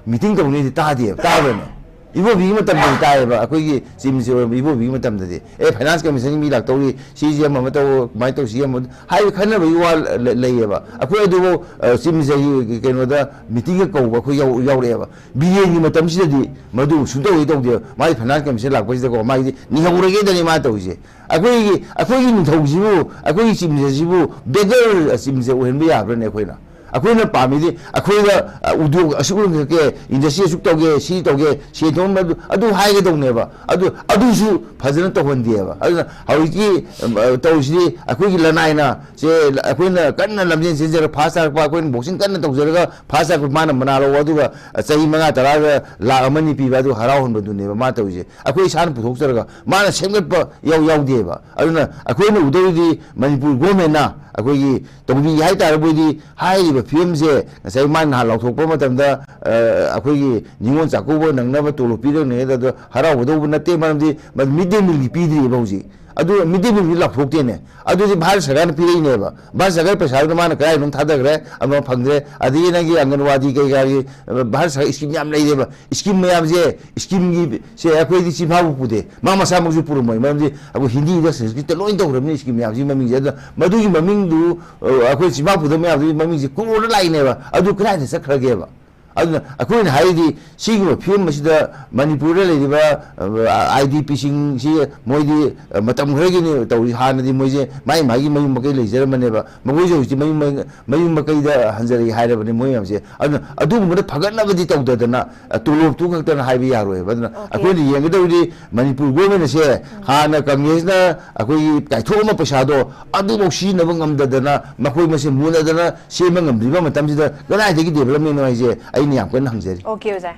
ꯃꯤꯇꯤꯡ ꯇꯧꯅꯤꯗꯤ ꯇꯥꯗꯦꯕ, ꯇꯥꯕ꯭ꯔꯅꯦ? ꯏꯕꯣꯕꯤꯒꯤ ꯃꯇꯝꯗꯗꯤ ꯇꯥꯏꯌꯦꯕ, ꯑꯩꯈꯣꯏꯒꯤ ꯆꯤꯞ ꯃꯤꯅꯤꯁꯇꯔ ꯑꯣꯏꯔꯝꯕ ꯏꯕꯣꯕꯤꯒꯤ ꯃꯇꯝꯗꯗꯤ, "ꯑꯦ, ꯐꯥꯏꯅꯥꯟꯁ ꯀꯃꯤꯁꯟꯒꯤ ꯃꯤ ꯂꯥꯛꯇꯧꯔꯤ, ꯁꯤꯁꯤ ꯑꯃ ꯑꯃ ꯇꯧ, ꯀꯃꯥꯏꯅ ꯇꯧꯁꯤ ꯑꯃ" ꯍꯥꯏꯕ ꯈꯟꯅꯕꯒꯤ ꯋꯥ ꯂꯩ-, ꯂꯩꯌꯦꯕ꯫ ꯑꯩꯈꯣꯏ ꯑꯗꯨꯕꯨ ꯆꯤꯞ ꯃꯤꯅꯤꯁꯇꯔꯒꯤ ꯀꯩꯅꯣꯗ ꯃꯤꯇꯤꯡꯒ ꯀꯧꯕ ꯑꯩꯈꯣꯏ ꯌꯥꯎ-, ꯌꯥꯎꯔꯛꯑꯦꯕ꯫ ꯕꯤꯔꯦꯟꯒꯤ ꯃꯇꯝꯁꯤꯗꯗꯤ ꯃꯗꯨ ꯁꯨꯡꯇꯧ ꯍꯦꯛ ꯇꯧꯗꯦꯕ꯫ ꯃꯥꯒꯤ ꯐꯥꯏꯅꯥꯟꯁ ꯀꯃꯤꯁꯟ ꯂꯥꯛꯄꯁꯤꯗꯀꯣ, ꯃꯥꯒꯤꯗꯤ ꯅꯤꯍꯧꯔꯒꯦꯗꯅꯤ ꯃꯥ ꯇꯧꯔꯤꯁꯦ꯫ ꯑꯩꯈꯣꯏꯒꯤ, ꯑꯩꯈꯣꯏꯒꯤ ꯅꯤꯡꯊꯧꯁꯤꯕꯨ, ꯑꯩꯈꯣꯏꯒꯤ ꯆꯤꯞ ꯃꯤꯅꯤꯁꯇꯔꯁꯤꯕꯨ ꯕꯦꯒꯔ ꯆꯤꯞ ꯃꯤꯅꯤꯁꯇꯔ ꯑꯣꯏꯍꯟꯕ ꯌꯥꯕ꯭ꯔꯅꯦ ꯑꯩꯈꯣꯏꯅ? ꯑꯩꯈꯣꯏꯅ ꯄꯥꯝꯃꯤꯗꯤ ꯑꯩꯈꯣꯏꯗ, ꯑ, ꯎꯗ꯭ꯌꯣꯒ ꯑꯁꯨꯛ ꯂꯤꯡꯈꯠꯀꯦ, ꯏꯟꯗꯁꯇ꯭ꯔꯤ ꯑꯁꯨꯛ ꯇꯧꯒꯦ, ꯁꯤ ꯇꯧꯒꯦ, ꯁꯦꯟ ꯊꯣꯛꯍꯟꯕ ꯑꯗꯨ, ꯑꯗꯨ ꯍꯥꯏꯒꯗꯧꯅꯦꯕ꯫ ꯑꯗꯨ, ꯑꯗꯨꯁꯨ ꯐꯖꯅ ꯇꯧꯍꯟꯗꯦꯕ꯫ ꯑꯗꯨꯅ ꯍꯧꯖꯤꯛꯀꯤ, ꯎꯝ, ꯑ, ꯇꯧꯔꯤꯁꯤꯗꯤ ꯑꯩꯈꯣꯏꯒꯤ ꯂꯅꯥꯏꯅ ꯁꯦ, ꯑꯩꯈꯣꯏꯅ ꯀꯟꯅ ꯂꯝꯖꯦꯟ ꯆꯦꯟꯖꯔꯒ ꯐꯥꯁ ꯇꯥꯔꯛꯄ, ꯑꯩꯈꯣꯏꯅ ꯕꯣꯛꯁꯤꯡ ꯀꯟꯅ ꯇꯧꯖꯔꯒ ꯐꯥꯁ ꯇꯥꯔꯛꯄ, ꯃꯥꯅ ꯃꯅꯥ ꯂꯧꯕ, ꯑꯗꯨꯒ ꯆꯍꯤ ꯃꯉꯥ ꯇꯔꯥꯗ ꯂꯥꯛ ꯑꯃ ꯑꯅꯤ ꯄꯤꯕ ꯑꯗꯨ ꯍꯔꯥꯎꯍꯟꯕꯗꯨꯅꯦꯕ ꯃꯥ ꯇꯧꯔꯤꯁꯦ꯫ ꯑꯩꯈꯣꯏ ꯏꯁꯥꯅ ꯄꯨꯊꯣꯛꯆꯔꯒ ꯃꯥꯅ ꯁꯦꯝꯒꯠꯄ ꯌꯥꯎ ꯌꯥꯎꯗꯦꯕ꯫ ꯑꯗꯨꯅ ꯑꯩꯈꯣꯏꯅ ꯎꯗꯧꯔꯤꯗꯤ ꯃꯅꯤꯄꯨꯔ ꯒꯣꯔꯃꯦꯟꯅ ꯑꯩꯈꯣꯏꯒꯤ ꯇꯧꯕꯤ ꯍꯥꯏ ꯇꯥꯔꯕꯣꯏꯗꯤ ꯍꯥꯏꯔꯤꯕ ꯐꯤꯕꯝꯁꯦ ꯉꯁꯥꯏ ꯃꯥꯅ ꯅꯍꯥꯟ ꯂꯥꯎꯊꯣꯛꯄ ꯃꯇꯝꯗ, ꯑ, ꯑꯩꯈꯣꯏꯒꯤ ꯅꯤꯉꯣꯜ ꯆꯥꯛꯀꯧꯕ ꯅꯪꯅꯕ ꯇꯣꯂꯣꯞ ꯄꯤꯔꯛꯅꯤ ꯍꯥꯏꯗ ꯑꯗꯣ ꯍꯔꯥꯎꯒꯗꯧꯕ ꯅꯠꯇꯦ, ꯃꯔꯝꯗꯤ ꯃꯤꯗ ꯗꯦ ꯃꯤꯜꯒꯤ ꯄꯤꯗ꯭ꯔꯤꯑꯕ ꯍꯧꯖꯤꯛ꯫ ꯑꯗꯨ ꯃꯤꯗ ꯗꯦ ꯃꯤꯜꯒꯤ ꯂꯥꯎꯊꯣꯛꯇꯦꯅꯦ꯫ ꯑꯗꯨꯗꯤ ꯚꯥꯔꯠ ꯁꯔꯀꯥꯔꯅ ꯄꯤꯔꯛꯏꯅꯦꯕ꯫ ꯚꯥꯔꯠ ꯁꯔꯀꯥꯔ ꯄꯩꯁꯥꯗꯨꯅ ꯃꯥꯅ ꯀꯗꯥꯏꯗꯅꯣꯝ ꯊꯥꯗꯈ꯭ꯔꯦ, ꯑꯃ ꯐꯪꯗ꯭ꯔꯦ꯫ ꯑꯗꯒꯤ ꯅꯪꯒꯤ ꯑꯪꯒꯟꯋꯥꯗꯤ ꯀꯩꯀꯥꯒꯤ, ꯑ, ꯚꯥꯔꯠ ꯁꯔꯀꯥꯔ ꯁ꯭ꯀꯤꯝ ꯌꯥꯝ ꯂꯩꯔꯦꯕ꯫ ꯁ꯭ꯀꯤꯝ ꯃꯌꯥꯝꯁꯦ, ꯁ꯭ꯀꯤꯝꯒꯤ ꯁꯦ ꯑꯩꯈꯣꯏꯗꯤ ꯆꯤꯟꯐꯥꯕꯨ ꯄꯨꯗꯦ꯫ ꯃꯥ ꯃꯁꯥꯃꯛꯁꯨ ꯄꯨꯔꯝꯃꯣꯏ꯫ ꯃꯔꯝꯗꯤ ꯑꯩꯈꯣꯏ ꯍꯤꯟꯗꯤꯗ, ꯁꯪꯁꯀ꯭ꯔꯤꯠꯇ ꯂꯣꯏ ꯇꯧꯈ꯭ꯔꯕꯅꯤ ꯁ꯭ꯀꯤꯝ ꯃꯌꯥꯝꯁꯤꯒꯤ ꯃꯃꯤꯡꯁꯦ꯫ ꯑꯗꯨꯅ ꯃꯗꯨꯒꯤ ꯃꯃꯤꯡꯗꯨ, ꯑ, ꯑꯩꯈꯣꯏ ꯆꯤꯟꯐꯥ ꯄꯨꯗꯕ ꯃꯌꯥꯝꯗꯨꯒꯤ ꯃꯃꯤꯡꯁꯦ ꯀ꯭ꯔꯣꯔꯗ ꯂꯥꯛꯏꯅꯦꯕ꯫ ꯑꯗꯨ ꯀꯗꯥꯏꯗ ꯆꯠꯈ꯭ꯔꯒꯦꯕ? ꯑꯗꯨꯅ ꯑꯩꯈꯣꯏꯅ ꯍꯥꯏꯔꯤꯗꯤ ꯁꯤꯒꯨꯝꯕ ꯐꯤꯕꯝ ꯑꯁꯤꯗ ꯃꯅꯤꯄꯨꯔꯗ ꯂꯩꯔꯤꯕ, ꯑ, ꯑꯥꯏ ꯗꯤ ꯄꯤꯁꯤꯡꯁꯤ ꯃꯣꯏꯗꯤ, ꯑ, ꯃꯇꯝ ꯈꯔꯒꯤꯅꯤ ꯇꯧꯔꯤ꯫ ꯍꯥꯟꯅꯗꯤ ꯃꯣꯏꯁꯦ ꯃꯥꯏ ꯃꯥꯒꯤ ꯃꯌꯨꯝ ꯃꯀꯩ ꯂꯩꯖꯔꯝꯕꯅꯦꯕ꯫ ꯃꯈꯣꯏꯁꯦ ꯍꯧꯖꯤꯛꯇꯤ ꯃꯌꯨꯝ ꯃ-, ꯃꯌꯨꯝ ꯃꯀꯩꯗ ꯍꯟꯖꯔꯛꯏ ꯍꯥꯏꯔꯕꯅꯦ ꯃꯣꯏ ꯃꯌꯥꯝꯁꯦ꯫ ꯑꯗꯨꯅ ꯑꯗꯨꯒꯨꯝꯕꯗ ꯐꯒꯠꯅꯕꯗꯤ ꯇꯧꯗꯗꯅ, ꯑ, ꯇꯣꯂꯣꯞꯇꯨ ꯈꯛꯇꯅ ꯍꯥꯏꯕ ꯌꯥꯔꯣꯏꯕ꯫ ꯑꯗꯨꯅ ꯑꯣꯀꯦ꯫ ꯑꯩꯈꯣꯏꯅ ꯌꯦꯡꯒꯗꯧꯔꯤꯗꯤ ꯃꯅꯤꯄꯨꯔ ꯒꯣꯔꯃꯦꯟ ꯑꯁꯦ ꯍꯥꯟꯅ ꯀꯪꯒ꯭ꯔꯦꯁꯅ ꯑꯩꯈꯣꯏꯒꯤ ꯀꯥꯏꯊꯣꯛꯑꯝꯕ ꯄꯩꯁꯥꯗꯣ ꯑꯗꯨꯐꯥꯎ ꯁꯤꯖꯤꯟꯅꯕ ꯉꯝꯗꯗꯅ ꯃꯈꯣꯏ ꯃꯁꯦꯟ ꯃꯨꯟꯅꯗꯅ ꯁꯦꯝꯕ ꯉꯝꯗ꯭ꯔꯤꯕ ꯃꯇꯝꯁꯤꯗ ꯀꯗꯥꯏꯗꯒꯤ ꯗꯦꯕꯂꯞꯃꯦꯟꯅꯣ ꯍꯥꯏꯁꯦ ꯑꯩꯅ ꯌꯥꯝ ꯀꯟꯅ ꯍꯪꯖꯔꯤ꯫ ꯑꯣꯀꯦ, ꯑꯣꯖꯥ꯫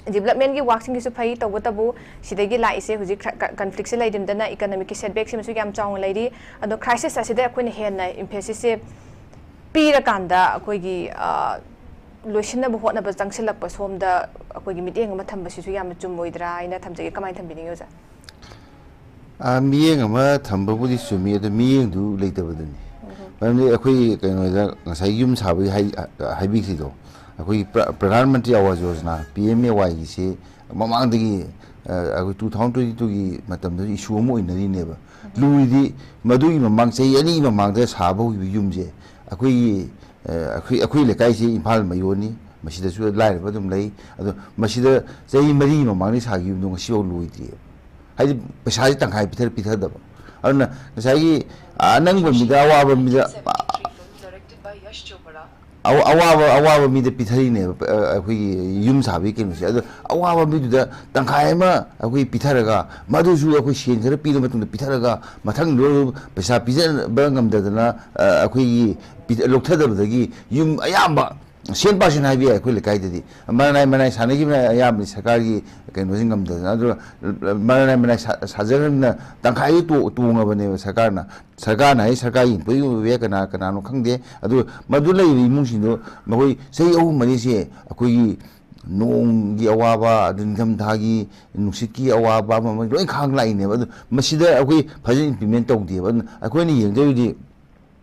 ꯗꯤꯕꯂꯞꯃꯦꯟꯒꯤ ꯋꯥꯛꯁꯤꯡꯒꯤꯁꯨ ꯐꯩ, ꯇꯧꯕꯇꯕꯨ ꯁꯤꯗꯒꯤ ꯂꯥꯛꯏꯁꯦ ꯍꯧꯖꯤꯛ ꯀ꯭ꯔ-, ꯀ-, ꯀꯟꯐ꯭ꯂꯤꯛꯁꯦ ꯂꯩꯔꯤꯕꯗꯅ ꯏꯀꯅꯣꯃꯤꯛꯀꯤ ꯁꯦꯠꯕꯦꯛꯁꯤꯃꯁꯨ ꯌꯥꯝ ꯆꯥꯎꯅ ꯂꯩꯔꯤ꯫ ꯑꯗꯣ ꯀ꯭ꯔꯥꯏꯁꯤꯁ ꯑꯁꯤꯗ ꯑꯩꯈꯣꯏꯅ ꯍꯦꯟꯅ ꯏꯝꯐꯦꯁꯤꯁꯁꯦ ꯄꯤꯔꯀꯥꯟꯗ ꯑꯩꯈꯣꯏꯒꯤ, ꯑ, ꯂꯣꯏꯁꯤꯟꯅꯕ ꯍꯣꯠꯅꯕ ꯆꯪꯁꯤꯜꯂꯛꯄ ꯁꯣꯝꯗ ꯑꯩꯈꯣꯏꯒꯤ ꯃꯤꯠꯌꯦꯡ ꯑꯃ ꯊꯝꯕꯁꯤꯁꯨ ꯌꯥꯝꯅ ꯆꯨꯝꯃꯣꯏꯗ꯭ꯔꯥ ꯍꯥꯏꯅ ꯊꯝꯖꯒꯦ꯫ ꯀꯃꯥꯏꯅ ꯊꯝꯕꯤꯅꯤꯡꯉꯤ, ꯑꯣꯖꯥ? ꯑ, ꯃꯤꯠꯌꯦꯡ ꯑꯃ ꯊꯝꯕꯕꯨꯗꯤ ꯆꯨꯝꯃꯤ, ꯑꯗꯣ ꯃꯤꯠꯌꯦꯡꯗꯨ ꯂꯩꯇꯕꯗꯨꯅꯤ꯫ ꯃꯔꯝꯗꯤ ꯑꯩꯈꯣꯏ ꯀꯩꯅꯣꯗ ꯉꯁꯥꯏ ꯌꯨꯝ ꯁꯥꯕꯒꯤ ꯍꯥꯏ-, ꯍꯥꯏꯕꯤꯈꯤꯗꯣ, ꯑꯩꯈꯣꯏꯒꯤ ꯄ꯭ꯔ-, ꯄ꯭ꯔꯙꯥꯟ ꯃꯟꯇ꯭ꯔꯤ ꯑꯋꯥꯁ ꯌꯣꯖꯅꯥ, ꯄꯤ ꯑꯦꯝ ꯑꯦ ꯋꯥꯏꯒꯤꯁꯤ ꯃꯃꯥꯡꯗꯒꯤ, ꯑ, ꯑꯩꯈꯣꯏ two thousand twenty twoꯒꯤ ꯃꯇꯝꯗꯁꯨ issue ꯑꯃ ꯑꯣꯏꯅꯔꯤꯅꯦꯕ꯫ ꯂꯨꯔꯤꯗꯤ ꯃꯗꯨꯒꯤ ꯃꯃꯥꯡ ꯆꯍꯤ ꯑꯅꯤꯒꯤ ꯃꯃꯥꯡꯗ ꯁꯥꯕ ꯍꯧꯈꯤꯕ ꯌꯨꯝꯁꯦ ꯑꯩꯈꯣꯏꯒꯤ, ꯑ, ꯑꯩꯈꯣꯏ, ꯑꯩꯈꯣꯏ ꯂꯩꯀꯥꯏꯁꯤ ꯏꯝꯐꯥꯜ ꯃꯌꯣꯟꯅꯤ, ꯃꯁꯤꯗꯁꯨ ꯂꯥꯏꯔꯕ ꯑꯗꯨꯝ ꯂꯩ꯫ ꯑꯗꯣ ꯃꯁꯤꯗ ꯆꯍꯤ ꯃꯔꯤꯒꯤ ꯃꯃꯥꯡꯗꯒꯤ ꯁꯥꯈꯤꯕ ꯌꯨꯝꯗꯣ ꯉꯁꯤꯐꯥꯎ ꯂꯣꯏꯗ꯭ꯔꯤꯑꯕ꯫ ꯍꯥꯏꯗꯤ ꯄꯩꯁꯥꯁꯤ ꯇꯪꯈꯥꯏ ꯄꯤꯊꯔ ꯄꯤꯊꯗꯕ꯫ ꯑꯗꯨꯅ ꯉꯁꯥꯏꯒꯤ ꯑꯅꯪꯕ ꯃꯤꯗ, ꯑꯋꯥꯕ ꯃꯤꯗ, ꯑ-, ꯑꯋꯥꯕ, ꯑꯋꯥꯕ ꯃꯤꯗ ꯄꯤꯊꯔꯤꯅꯦꯕ, ꯑ, ꯑꯩꯈꯣꯏꯒꯤ ꯌꯨꯝ ꯁꯥꯕꯒꯤ ꯀꯩꯅꯣꯁꯦ꯫ ꯑꯗꯣ ꯑꯋꯥꯕ ꯃꯤꯗꯨꯗ ꯇꯪꯈꯥꯏ ꯑꯃ ꯑꯩꯈꯣꯏ ꯄꯤꯊꯔꯒ, ꯃꯗꯨꯁꯨ ꯑꯩꯈꯣꯏ ꯁꯦꯟ ꯈꯔ ꯄꯤꯔ ꯃꯇꯨꯡꯗ ꯄꯤꯊꯔꯒ, ꯃꯊꯪꯗꯣ ꯄꯩꯁꯥ ꯄꯤꯖꯕ ꯉꯝꯗꯗꯅ, ꯑ, ꯑꯩꯈꯣꯏꯒꯤ ꯄꯤ-, ꯂꯧꯊꯗꯕꯗꯒꯤ ꯌꯨꯝ ꯑꯌꯥꯝꯕ cent percent ꯍꯥꯏꯕ ꯌꯥꯏ ꯑꯩꯈꯣꯏ ꯂꯩꯀꯥꯏꯗꯗꯤ꯫ ꯃꯔꯅꯥꯏ ꯃꯅꯥꯏ ꯁꯥꯟꯅꯈꯤꯕꯅ ꯑꯌꯥꯝꯕꯅꯤ ꯁꯔꯀꯥꯔꯒꯤ ꯀꯩꯅꯣꯁꯤ ꯉꯝꯗꯗꯅ꯫ ꯑꯗꯨꯒ ꯃꯔꯅꯥꯏ ꯃꯅꯥꯏ ꯁꯥ-, ꯁꯥꯖꯈ꯭ꯔꯕꯅꯤꯅ ꯇꯪꯈꯥꯏꯗꯤ ꯇꯣ-, ꯇꯣꯡꯉꯕꯅꯦꯕ ꯁꯔꯀꯥꯔꯅ꯫ ꯁꯔꯀꯥꯔꯅ ꯍꯥꯏ, ꯁꯔꯀꯥꯔꯒꯤ employee ꯑꯣꯏꯕ ꯌꯥꯏ, ꯀꯅꯥ ꯀꯅꯥꯅꯣ ꯈꯪꯗꯦ꯫ ꯑꯗꯨ ꯃꯗꯨ ꯂꯩꯔꯤꯕ ꯏꯃꯨꯡꯁꯤꯡꯗꯣ ꯃꯈꯣꯏ ꯆꯍꯤ ꯑꯍꯨꯝ ꯃꯔꯤꯁꯦ ꯑꯩꯈꯣꯏꯒꯤ ꯅꯣꯡꯒꯤ ꯑꯋꯥꯕ, ꯑꯗꯨ ꯅꯤꯡꯊꯝꯊꯥꯒꯤ ꯅꯨꯡꯁꯤꯠꯀꯤ ꯑꯋꯥꯕ ꯑꯃ ꯑꯃ ꯂꯣꯏ ꯈꯥꯡ ꯂꯥꯛꯏꯅꯦꯕ꯫ ꯑꯗꯨ ꯃꯁꯤꯗ ꯑꯩꯈꯣꯏ ꯐꯖꯅ implement ꯇꯧꯗꯦꯕ꯫ ꯑꯗꯨꯅ ꯑꯩꯈꯣꯏꯅ ꯌꯦꯡꯗꯧꯔꯤꯗꯤ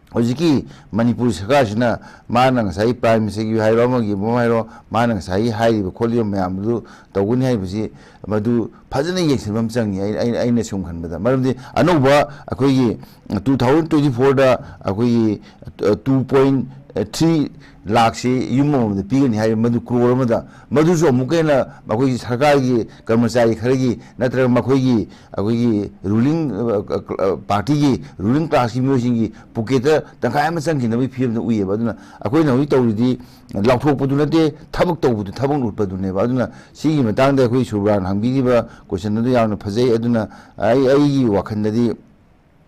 ꯍꯧꯖꯤꯛꯀꯤ ꯃꯅꯤꯄꯨꯔ ꯁꯔꯀꯥꯔꯁꯤꯅ ꯃꯥꯅ ꯉꯁꯥꯏ Prime Ministerꯒꯤ ꯍꯥꯏꯔꯣ, ꯑꯃꯒꯤ ꯑꯃ ꯍꯥꯏꯔꯣ, ꯃꯥꯅ ꯉꯁꯥꯏꯒꯤ ꯍꯥꯏꯔꯤꯕ ꯈꯣꯠꯂꯤꯕ ꯃꯌꯥꯝꯗꯨ ꯇꯧꯒꯅꯤ ꯍꯥꯏꯕꯁꯤ ꯃꯗꯨ ꯐꯖꯅ ꯌꯦꯡꯁꯤꯟꯕ ꯑꯃ ꯆꯪꯉꯤ꯫ ꯑꯩ, ꯑꯩ, ꯑꯩꯅ ꯁꯨꯝ ꯈꯟꯕꯗ, ꯃꯔꯝꯗꯤ ꯑꯅꯧꯕ ꯑꯩꯈꯣꯏꯒꯤ two thousand twenty fourꯗ ꯑꯩꯈꯣꯏꯒꯤ two point three ꯂꯥꯛꯁꯤ ꯌꯨꯝ ꯑꯃꯃꯝꯗ ꯄꯤꯒꯅꯤ ꯍꯥꯏꯔꯤꯕ, ꯃꯗꯨ ꯀ꯭ꯔꯣꯔ ꯑꯃꯗ, ꯃꯗꯨꯁꯨ ꯑꯃꯨꯛꯀ ꯍꯦꯟꯅ ꯑꯩꯈꯣꯏꯒꯤ ꯁꯔꯀꯥꯔꯒꯤ ꯀꯔꯃꯆꯥꯔꯤ ꯈꯔꯒꯤ ꯅꯠꯇ꯭ꯔꯒ ꯃꯈꯣꯏꯒꯤ, ꯑꯩꯈꯣꯏꯒꯤ ruling, ꯑ, ꯑ, partyꯒꯤ ruling classꯀꯤ ꯃꯤꯑꯣꯏꯁꯤꯡꯒꯤ pocketꯇ ꯇꯪꯈꯥꯏ ꯑꯃ ꯆꯪꯈꯤꯅꯕꯒꯤ ꯐꯤꯕꯝꯗ ꯎꯏꯌꯦꯕ꯫ ꯑꯗꯨꯅ ꯑꯩꯈꯣꯏꯅ ꯍꯧꯖꯤꯛ ꯇꯧꯔꯤꯗꯤ ꯂꯥꯎꯊꯣꯛꯄꯗꯨ ꯅꯠꯇꯦ, ꯊꯕꯛ ꯇꯧꯕꯗꯨ, ꯊꯕꯛ ꯎꯠꯄꯗꯨꯅꯦꯕ꯫ ꯑꯗꯨꯅ ꯁꯤꯒꯤ ꯃꯇꯥꯡꯗ ꯑꯩꯈꯣꯏ ꯁꯨꯕ꯭ꯔꯥꯟ ꯍꯪꯕꯤꯈꯤꯕ question ꯑꯗꯨ ꯌꯥꯝꯅ ꯐꯖꯩ꯫ ꯑꯗꯨꯅ ꯑꯩ, ꯑꯩꯒꯤ ꯋꯥꯈꯜꯗꯗꯤ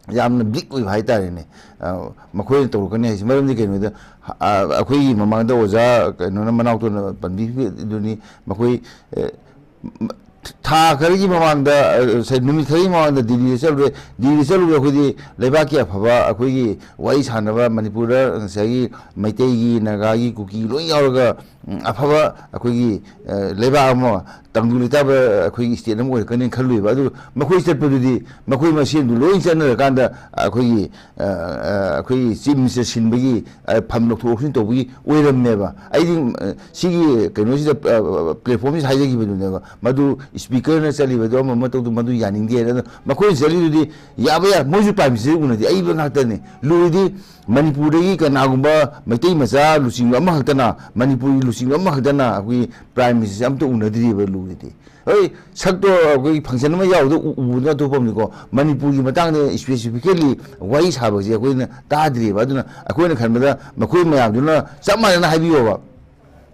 ꯌꯥꯝꯅ bleak ꯑꯣꯏꯕ ꯍꯥꯏꯇꯥꯔꯦꯅꯦ, ꯑ, ꯃꯈꯣꯏꯅ ꯇꯧꯔꯛꯀꯅꯤ ꯍꯥꯏꯁꯦ꯫ ꯃꯔꯝꯗꯤ ꯀꯩꯅꯣꯗ, ꯑ, ꯑꯩꯈꯣꯏꯒꯤ ꯃꯃꯥꯡꯗ ꯑꯣꯖꯥ ꯀꯩꯅꯣꯅ, ꯃꯅꯥꯎꯇꯣꯟꯅ ꯄꯟꯕꯤꯈꯤꯕꯗꯨꯅꯤ, ꯃꯈꯣꯏ, ꯑ, ꯃ-, ꯊꯥ ꯈꯔꯒꯤ ꯃꯃꯥꯡꯗ, ꯑ, ꯁꯦ, ꯅꯨꯃꯤꯠ ꯈꯔꯒꯤ ꯃꯃꯥꯡꯗ ꯗꯤꯜꯂꯤꯗ ꯆꯠꯂꯨꯔꯦ꯫ ꯗꯤꯜꯂꯤꯗ ꯆꯠꯂꯨꯕꯗ ꯑꯩꯈꯣꯏꯗꯤ ꯂꯩꯕꯥꯛꯀꯤ ꯑꯐꯕ, ꯑꯩꯈꯣꯏꯒꯤ ꯋꯥꯔꯤ ꯁꯥꯟꯅꯕ, ꯃꯅꯤꯄꯨꯔꯗ ꯉꯁꯥꯏꯒꯤ ꯃꯩꯇꯩꯒꯤ, ꯅꯥꯒꯥꯒꯤ, ꯀꯨꯀꯤ ꯂꯣꯏ ꯌꯥꯎꯔꯒ, ꯎꯝ, ꯑꯐꯕ ꯑꯩꯈꯣꯏꯒꯤ, ꯑ, ꯂꯩꯕꯥꯛ ꯑꯃ, ꯇꯪꯗꯨ ꯂꯩꯇꯥꯕ ꯑꯩꯈꯣꯏꯒꯤ state ꯑꯃ ꯑꯣꯏꯔꯛꯀꯅꯤ ꯈꯜꯂꯨꯏꯕ꯫ ꯑꯗꯨ ꯃꯈꯣꯏ ꯆꯠꯄꯗꯨꯗꯤ ꯃꯈꯣꯏ ꯃꯁꯦꯟꯗꯨ ꯂꯣꯏ ꯆꯠꯅꯔꯀꯥꯟꯗ ꯑꯩꯈꯣꯏꯒꯤ, ꯑ, ꯑ, ꯑꯩꯈꯣꯏꯒꯤ Chief Minister ꯁꯤꯟꯕꯒꯤ, ꯑ, ꯐꯝ ꯂꯧꯊꯣꯛ ꯂꯧꯁꯤꯟ ꯇꯧꯕꯒꯤ ꯑꯣꯏꯔꯝꯃꯦꯕ꯫ ꯑꯩꯗꯤ, ꯑ, ꯁꯤꯒꯤ ꯀꯩꯅꯣꯁꯤꯗ, ꯑ, platformꯁꯤꯗ ꯍꯥꯏꯖꯈꯤꯕꯗꯨꯅꯦꯕ꯫ ꯃꯗꯨ speakerꯅ ꯆꯠꯂꯤꯕꯗꯣ ꯑꯃ ꯑꯃ ꯇꯧꯗꯣ ꯃꯗꯨ ꯌꯥꯅꯤꯡꯗꯦꯅ꯫ ꯑꯗꯣ ꯃꯈꯣꯏꯅ ꯆꯠꯂꯤꯗꯨꯗꯤ ꯌꯥꯕ ꯌꯥ-, ꯃꯣꯏꯁꯨ Prime Minister ꯎꯅꯗꯦ, ꯑꯏꯕ ꯉꯥꯛꯇꯅꯤ꯫ ꯂꯨꯔꯤꯗꯤ ꯃꯅꯤꯄꯨꯔꯗꯒꯤ ꯀꯅꯥꯒꯨꯝꯕ ꯃꯩꯇꯩ ꯃꯆꯥ ꯂꯨꯆꯤꯡꯕ ꯑꯃꯈꯛꯇꯅ, ꯃꯅꯤꯄꯨꯔꯒꯤ ꯂꯨꯆꯤꯡꯕ ꯑꯃꯈꯛꯇꯅ ꯑꯩꯈꯣꯏꯒꯤ Prime Minister ꯑꯝꯇ ꯎꯅꯗ꯭ꯔꯤꯕ ꯂꯨꯔꯤꯗꯤ꯫ ꯍꯣꯏ, ꯁꯛꯇꯣ ꯑꯩꯈꯣꯏꯒꯤ function ꯑꯃ ꯌꯥꯎꯕꯗ ꯎ-, ꯎꯕꯗꯨꯅ ꯑꯇꯣꯞꯄ ꯑꯃꯅꯤꯀꯣ, ꯃꯅꯤꯄꯨꯔꯒꯤ ꯃꯇꯥꯡꯗ specifically ꯋꯥꯔꯤ ꯁꯥꯕꯁꯦ ꯑꯩꯈꯣꯏꯅ ꯇꯥꯗ꯭ꯔꯤꯕ꯫ ꯑꯗꯨꯅ ꯑꯩꯈꯣꯏꯅ ꯈꯟꯕꯗ ꯃꯈꯣꯏ ꯃꯌꯥꯝꯗꯨꯅ ꯆꯞ ꯃꯥꯟꯅꯅ ꯍꯥꯏꯕꯤꯌꯣꯕ꯫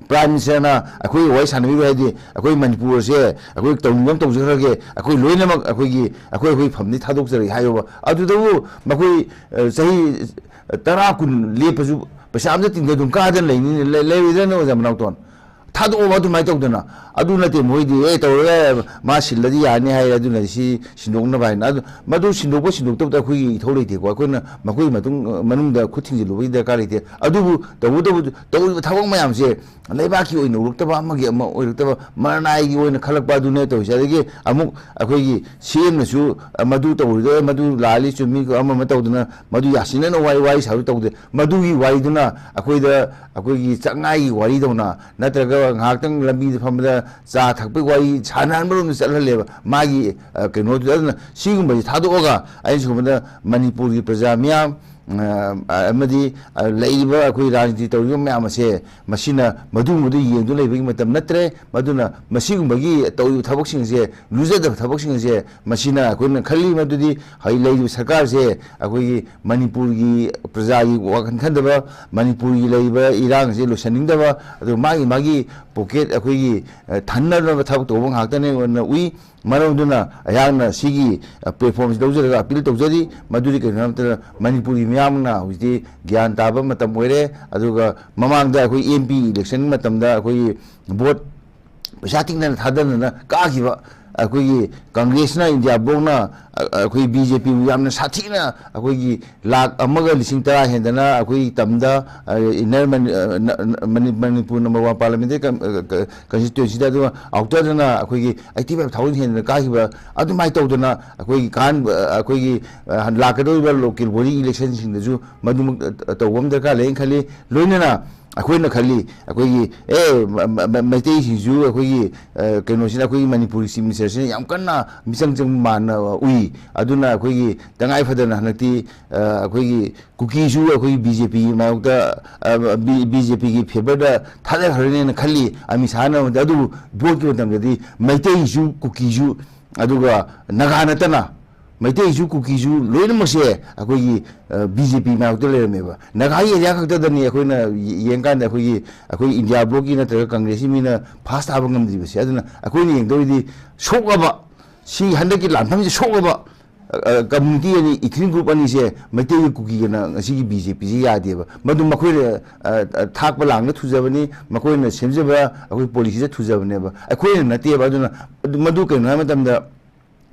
Prime Ministerꯅ ꯑꯩꯈꯣꯏꯒ ꯋꯥꯔꯤ ꯁꯥꯟꯅꯕꯤꯔꯣꯏ ꯍꯥꯏꯗꯤ, ꯑꯩꯈꯣꯏ ꯃꯅꯤꯄꯨꯔꯁꯦ ꯑꯩꯈꯣꯏ ꯇꯧꯅꯤꯡꯕ ꯑꯃ ꯇꯧꯖꯈ꯭ꯔꯒꯦ, ꯑꯩꯈꯣꯏ ꯂꯣꯏꯅꯃꯛ ꯑꯩꯈꯣꯏꯒꯤ, ꯑꯩꯈꯣꯏ ꯑꯩꯈꯣꯏ ꯐꯝꯗꯤ ꯊꯥꯗꯣꯛꯆꯔꯒꯦ ꯍꯥꯏꯌꯣꯕ꯫ ꯑꯗꯨꯗꯕꯨ ꯃꯈꯣꯏ, ꯑ, ꯆꯍꯤ ꯇꯔꯥ ꯀꯨꯟ ꯂꯦꯞꯄꯁꯨ ꯄꯩꯁꯥ ꯑꯝꯇ ꯇꯤꯡꯗ ꯑꯗꯨꯝ ꯀꯥꯗꯅ ꯂꯩꯅꯤꯅꯦ, ꯂꯩ-, ꯂꯩꯔꯣꯏꯗ꯭ꯔꯅꯦ, ꯑꯣꯖꯥ ꯃꯅꯥꯎꯇꯣꯟ? ꯊꯥꯗꯣꯛꯑꯣꯕ ꯑꯗꯨꯃꯥꯏꯅ ꯇꯧꯗꯅ꯫ ꯑꯗꯨ ꯅꯠꯇꯦ, ꯃꯣꯏꯗꯤ, "ꯑꯦ, ꯇꯧꯔꯒ ꯃꯥ ꯁꯤꯜꯂꯗꯤ ꯌꯥꯅꯤ" ꯍꯥꯏꯔꯦ, ꯑꯗꯨꯅ ꯁꯤ ꯁꯤꯟꯗꯣꯛꯅꯕ ꯍꯥꯏꯅ꯫ ꯑꯗꯨ, ꯃꯗꯨ ꯁꯤꯟꯗꯣꯛꯄ ꯁꯤꯟꯗꯣꯛꯇꯕꯗ ꯑꯩꯈꯣꯏꯒꯤ ꯏꯊꯧ ꯂꯩꯇꯦꯀꯣ꯫ ꯑꯩꯈꯣꯏꯅ ꯃꯈꯣꯏꯒꯤ ꯃꯇꯨꯡ, ꯃꯅꯨꯡꯗ ꯈꯨꯠ ꯊꯤꯡꯖꯤꯜꯂꯨꯕꯒꯤ ꯗꯔꯀꯥꯔ ꯂꯩꯇꯦ꯫ ꯑꯗꯨꯕꯨ ꯇꯧꯕꯇꯕꯨ ꯇꯧꯔꯤꯕ ꯊꯕꯛ ꯃꯌꯥꯝꯁꯦ ꯂꯩꯕꯥꯛꯀꯤ ꯑꯣꯏꯅ ꯎꯔꯛꯇꯕ, ꯑꯃꯒꯤ ꯑꯃ ꯑꯣꯏꯔꯛꯇꯕ, ꯃꯔꯅꯥꯏꯒꯤ ꯑꯣꯏꯅ ꯈꯜꯂꯛꯄ ꯑꯗꯨꯅꯦ ꯇꯧꯔꯤꯁꯦ꯫ ꯑꯗꯒꯤ ꯑꯃꯨꯛ ꯑꯩꯈꯣꯏꯒꯤ CMꯅꯁꯨ ꯃꯗꯨ ꯇꯧꯔꯤꯗꯣ, ꯃꯗꯨ ꯂꯥꯜꯂꯤ ꯆꯨꯝꯃꯤ ꯑꯃ ꯑꯃ ꯇꯧꯗꯅ ꯃꯗꯨ ꯌꯥꯁꯤꯟꯅꯅ ꯋꯥꯔꯤ, ꯋꯥꯔꯤ ꯁꯥꯕ ꯇꯧꯗꯦ꯫ ꯃꯗꯨꯒꯤ ꯋꯥꯔꯤꯗꯨꯅ ꯑꯩꯈꯣꯏꯗ ꯑꯩꯈꯣꯏꯒꯤ ꯆꯥꯛꯉꯥꯏꯒꯤ ꯋꯥꯔꯤꯗꯧꯅ, ꯅꯠꯇ꯭ꯔꯒ ꯉꯥꯏꯍꯥꯛꯇꯪ ꯂꯝꯕꯤꯗ ꯐꯝꯕꯗ ꯆꯥ ꯊꯛꯄꯒꯤ ꯋꯥꯔꯤ ꯁꯥꯟꯅꯍꯟꯕꯔꯣꯝꯗ ꯆꯠꯍꯜꯂꯦꯕ ꯃꯥꯒꯤ, ꯑ, ꯀꯩꯅꯣꯗꯨꯗ꯫ ꯑꯗꯨꯅ ꯁꯤꯒꯨꯝꯕꯁꯤ ꯊꯥꯗꯣꯛꯑꯒ ꯑꯩꯅ ꯁꯨꯝꯕꯗ ꯃꯅꯤꯄꯨꯔꯒꯤ ꯄ꯭ꯔꯖꯥ ꯃꯤꯌꯥꯝ, ꯑ, ꯑꯃꯗꯤ, ꯑ, ꯂꯩꯔꯤꯕ ꯑꯩꯈꯣꯏ ꯔꯥꯖꯅꯤꯇꯤ ꯇꯧꯔꯤꯕ ꯃꯌꯥꯝ ꯑꯁꯦ ꯃꯁꯤꯅ ꯃꯗꯨꯒꯨꯝꯕꯗꯨ ꯌꯦꯡꯗꯨꯅ ꯂꯩꯕꯒꯤ ꯃꯇꯝ ꯅꯠꯇ꯭ꯔꯦ꯫ ꯃꯗꯨꯅ ꯃꯁꯤꯒꯨꯝꯕꯒꯤ ꯇꯧꯔꯤꯕ ꯊꯕꯛꯁꯤꯡꯁꯦ, ꯂꯨꯖꯗꯕ ꯊꯕꯛꯁꯤꯡꯁꯦ, ꯃꯁꯤꯅ ꯑꯩꯈꯣꯏꯅ ꯈꯜꯂꯤ ꯃꯗꯨꯗꯤ ꯍꯧꯖꯤꯛ ꯂꯩꯔꯤꯕ ꯁꯔꯀꯥꯔꯁꯦ ꯑꯩꯈꯣꯏꯒꯤ ꯃꯅꯤꯄꯨꯔꯒꯤ ꯄ꯭ꯔꯖꯥꯒꯤ ꯋꯥꯈꯜ ꯈꯟꯗꯕ, ꯃꯅꯤꯄꯨꯔꯒꯤ ꯂꯩꯔꯤꯕ ꯏꯔꯥꯡꯁꯦ ꯂꯣꯏꯁꯤꯟꯅꯤꯡꯗꯕ, ꯑꯗꯨ ꯃꯥꯒꯤ ꯃꯥꯒꯤ pocket ꯑꯩꯈꯣꯏꯒꯤ, ꯑ, ꯊꯟꯅꯅꯕ ꯊꯕꯛ ꯇꯧꯕ ꯉꯥꯛꯇꯅꯦ ꯑꯣꯏꯅ ꯎꯏ꯫ ꯃꯔꯝ ꯑꯗꯨꯅ ꯑꯩꯍꯥꯛꯅ ꯁꯤꯒꯤ, ꯑ, platformꯁꯤ ꯂꯧꯖꯔꯒ appeal ꯇꯧꯖꯔꯤ꯫ ꯃꯗꯨꯗꯤ ꯀꯩꯅꯣ ꯍꯥꯏꯕ ꯃꯇꯝꯗ ꯃꯅꯤꯄꯨꯔꯒꯤ ꯃꯤꯌꯥꯝꯅ ꯍꯧꯖꯤꯛꯇꯤ ꯒ꯭ꯌꯥꯟ ꯇꯥꯕ ꯃꯇꯝ ꯑꯣꯏꯔꯦ꯫ ꯑꯗꯨꯒ ꯃꯃꯥꯡꯗ ꯑꯩꯈꯣꯏ MP election ꯃꯇꯝꯗ ꯑꯩꯈꯣꯏꯒꯤ vote ꯄꯩꯁꯥ ꯇꯤꯡꯅꯅ ꯊꯥꯗꯅꯅ ꯀꯥꯈꯤꯕ ꯑꯩꯈꯣꯏꯒꯤ ꯀꯪꯒ꯭ꯔꯦꯁꯅ, ꯏꯟꯗꯤꯌꯥ ꯕ꯭ꯂꯣꯛꯅ, ꯑ-, ꯑꯩꯈꯣꯏ ꯕꯤ ꯖꯦ ꯄꯤꯕꯨ ꯌꯥꯝꯅ ꯁꯥꯊꯤꯅ ꯑꯩꯈꯣꯏꯒꯤ ꯂꯥꯈ ꯑꯃꯒ ꯂꯤꯁꯤꯡ ꯇꯔꯥ ꯍꯦꯟꯗꯅ ꯑꯩꯈꯣꯏꯒꯤ ꯇꯝꯗ, ꯑ, ꯏꯟꯅꯔ ꯃꯅꯤ-, ꯑ, ꯅ-, ꯅ-, ꯃꯅꯤ-, ꯃꯅꯤꯄꯨꯔ ꯅꯝꯕꯔ ꯋꯥꯟ ꯄꯥꯔꯂꯤꯌꯥꯃꯦꯟꯇꯔꯤ ꯀꯟ-, ꯑ, ꯀ-, ꯀꯟꯁꯇꯤꯇ꯭ꯋꯦꯟꯁꯤꯗ, ꯑꯗꯨꯒ ꯑꯥꯎꯇꯔꯗꯅ ꯑꯩꯈꯣꯏꯒꯤ ꯑꯩꯠꯇꯤ ꯐꯥꯏꯚ ꯊꯥꯎꯖꯟ ꯍꯦꯟꯅ ꯀꯥꯈꯤꯕ, ꯑꯗꯨꯃꯥꯏꯅ ꯇꯧꯗꯅ ꯑꯩꯈꯣꯏꯒꯤ ꯀꯥꯍꯟ-, ꯑ, ꯑꯩꯈꯣꯏꯒꯤ, ꯑ, ꯂꯥꯛꯀꯗꯧꯔꯤꯕ ꯂꯣꯀꯦꯜ ꯕꯣꯗꯤ ꯏꯂꯦꯛꯁꯟꯁꯤꯡꯗꯁꯨ ꯃꯗꯨꯃꯛ, ꯑ, ꯇꯧꯕ ꯑꯃ ꯗꯔꯀꯥꯔ ꯂꯩꯅ ꯈꯜꯂꯤ꯫ ꯂꯣꯏꯅꯅ ꯑꯩꯈꯣꯏꯅ ꯈꯜꯂꯤ, ꯑꯩꯈꯣꯏꯒꯤ, ꯑꯦ, ꯃ-, ꯃ-, ꯃ-, ꯃꯩꯇꯩꯁꯤꯡꯁꯨ ꯑꯩꯈꯣꯏꯒꯤ, ꯑ, ꯀꯩꯅꯣꯁꯤꯅ, ꯑꯩꯈꯣꯏꯒꯤ ꯃꯅꯤꯄꯨꯔꯒꯤ ꯆꯤꯐ ꯃꯤꯅꯤꯁꯇꯔꯁꯤꯅ ꯌꯥꯝ ꯀꯟꯅ ꯃꯤꯆꯪ ꯆꯪꯕ ꯃꯥꯟꯅ ꯎꯏ꯫ ꯑꯗꯨꯅ ꯑꯩꯈꯣꯏꯒꯤ ꯇꯉꯥꯏ ꯐꯗꯅ ꯍꯟꯗꯛꯇꯤ, ꯑ, ꯑꯩꯈꯣꯏꯒꯤ ꯀꯨꯀꯤꯁꯨ ꯑꯩꯈꯣꯏꯒꯤ ꯕꯤ ꯖꯦ ꯄꯤꯒꯤ ꯃꯥꯌꯣꯛꯇ, ꯑ, ꯕꯤ-, ꯕꯤ ꯖꯦ ꯄꯤꯒꯤ ꯐꯦꯚꯔꯗ ꯊꯥꯗꯈ꯭ꯔꯅꯦꯅ ꯈꯜꯂꯤ ꯑꯃꯤꯠ ꯁꯥꯍꯅ꯫ ꯑꯗꯨꯕꯨ ꯚꯣꯠꯀꯤ ꯃꯇꯝꯗꯗꯤ ꯃꯩꯇꯩꯁꯨ, ꯀꯨꯀꯤꯁꯨ, ꯑꯗꯨꯒ ꯅꯥꯒꯥ ꯅꯠꯇꯅ ꯃꯩꯇꯩꯁꯨ, ꯀꯨꯀꯤꯁꯨ ꯂꯣꯏꯅꯃꯛꯁꯦ ꯑꯩꯈꯣꯏꯒꯤ, ꯑ, ꯕꯤ ꯖꯦ ꯄꯤ ꯃꯥꯌꯣꯛꯇ ꯂꯩꯔꯝꯃꯦꯕ꯫ ꯅꯥꯒꯥꯒꯤ ꯑꯦꯔꯤꯌꯥ ꯈꯛꯇꯗꯅꯤ ꯑꯩꯈꯣꯏꯅ ꯌꯦ-, ꯌꯦꯡꯀꯥꯟꯗ ꯑꯩꯈꯣꯏꯒꯤ, ꯑꯩꯈꯣꯏ ꯏꯟꯗꯤꯌꯥ ꯕ꯭ꯂꯣꯛꯀꯤ ꯅꯠꯇ꯭ꯔꯒ ꯀꯪꯒ꯭ꯔꯦꯁꯀꯤ ꯃꯤꯅ ꯐꯥꯁ ꯇꯥꯕ ꯉꯝꯗ꯭ꯔꯤꯕꯁꯦ꯫ ꯑꯗꯨꯅ ꯑꯩꯈꯣꯏꯅ ꯌꯦꯡꯗꯧꯔꯤꯗꯤ ꯁꯣꯛꯂꯕ, ꯁꯤ ꯍꯟꯗꯛꯀꯤ ꯂꯥꯟꯐꯝꯁꯤ ꯁꯣꯛꯂꯕ, ꯑ, ꯑ, ꯀꯝꯃ꯭ꯌꯨꯅꯤꯇꯤ ꯑꯅꯤ, ꯏꯊꯅꯤꯛ ꯒ꯭ꯔꯨꯞ ꯑꯅꯤꯁꯦ, ꯃꯩꯇꯩꯒ ꯀꯨꯀꯤꯒꯅ ꯉꯁꯤꯒꯤ ꯕꯤ ꯖꯦ ꯄꯤꯁꯦ ꯌꯥꯗꯦꯕ꯫ ꯃꯗꯨ ꯃꯈꯣꯏꯅ, ꯑ, ꯑ, ꯊꯥꯛꯄ ꯂꯥꯡꯗ ꯊꯨꯖꯕꯅꯤ, ꯃꯈꯣꯏꯅ ꯁꯦꯝꯖꯕ ꯑꯩꯈꯣꯏ ꯄꯣꯂꯤꯁꯤꯗ ꯊꯨꯖꯕꯅꯦꯕ, ꯑꯩꯈꯣꯏꯅ ꯅꯠꯇꯦꯕ꯫ ꯑꯗꯨꯅ ꯑꯗꯨ, ꯃꯗꯨ ꯀꯩꯅꯣ ꯍꯥꯏꯕ ꯃꯇꯝꯗ,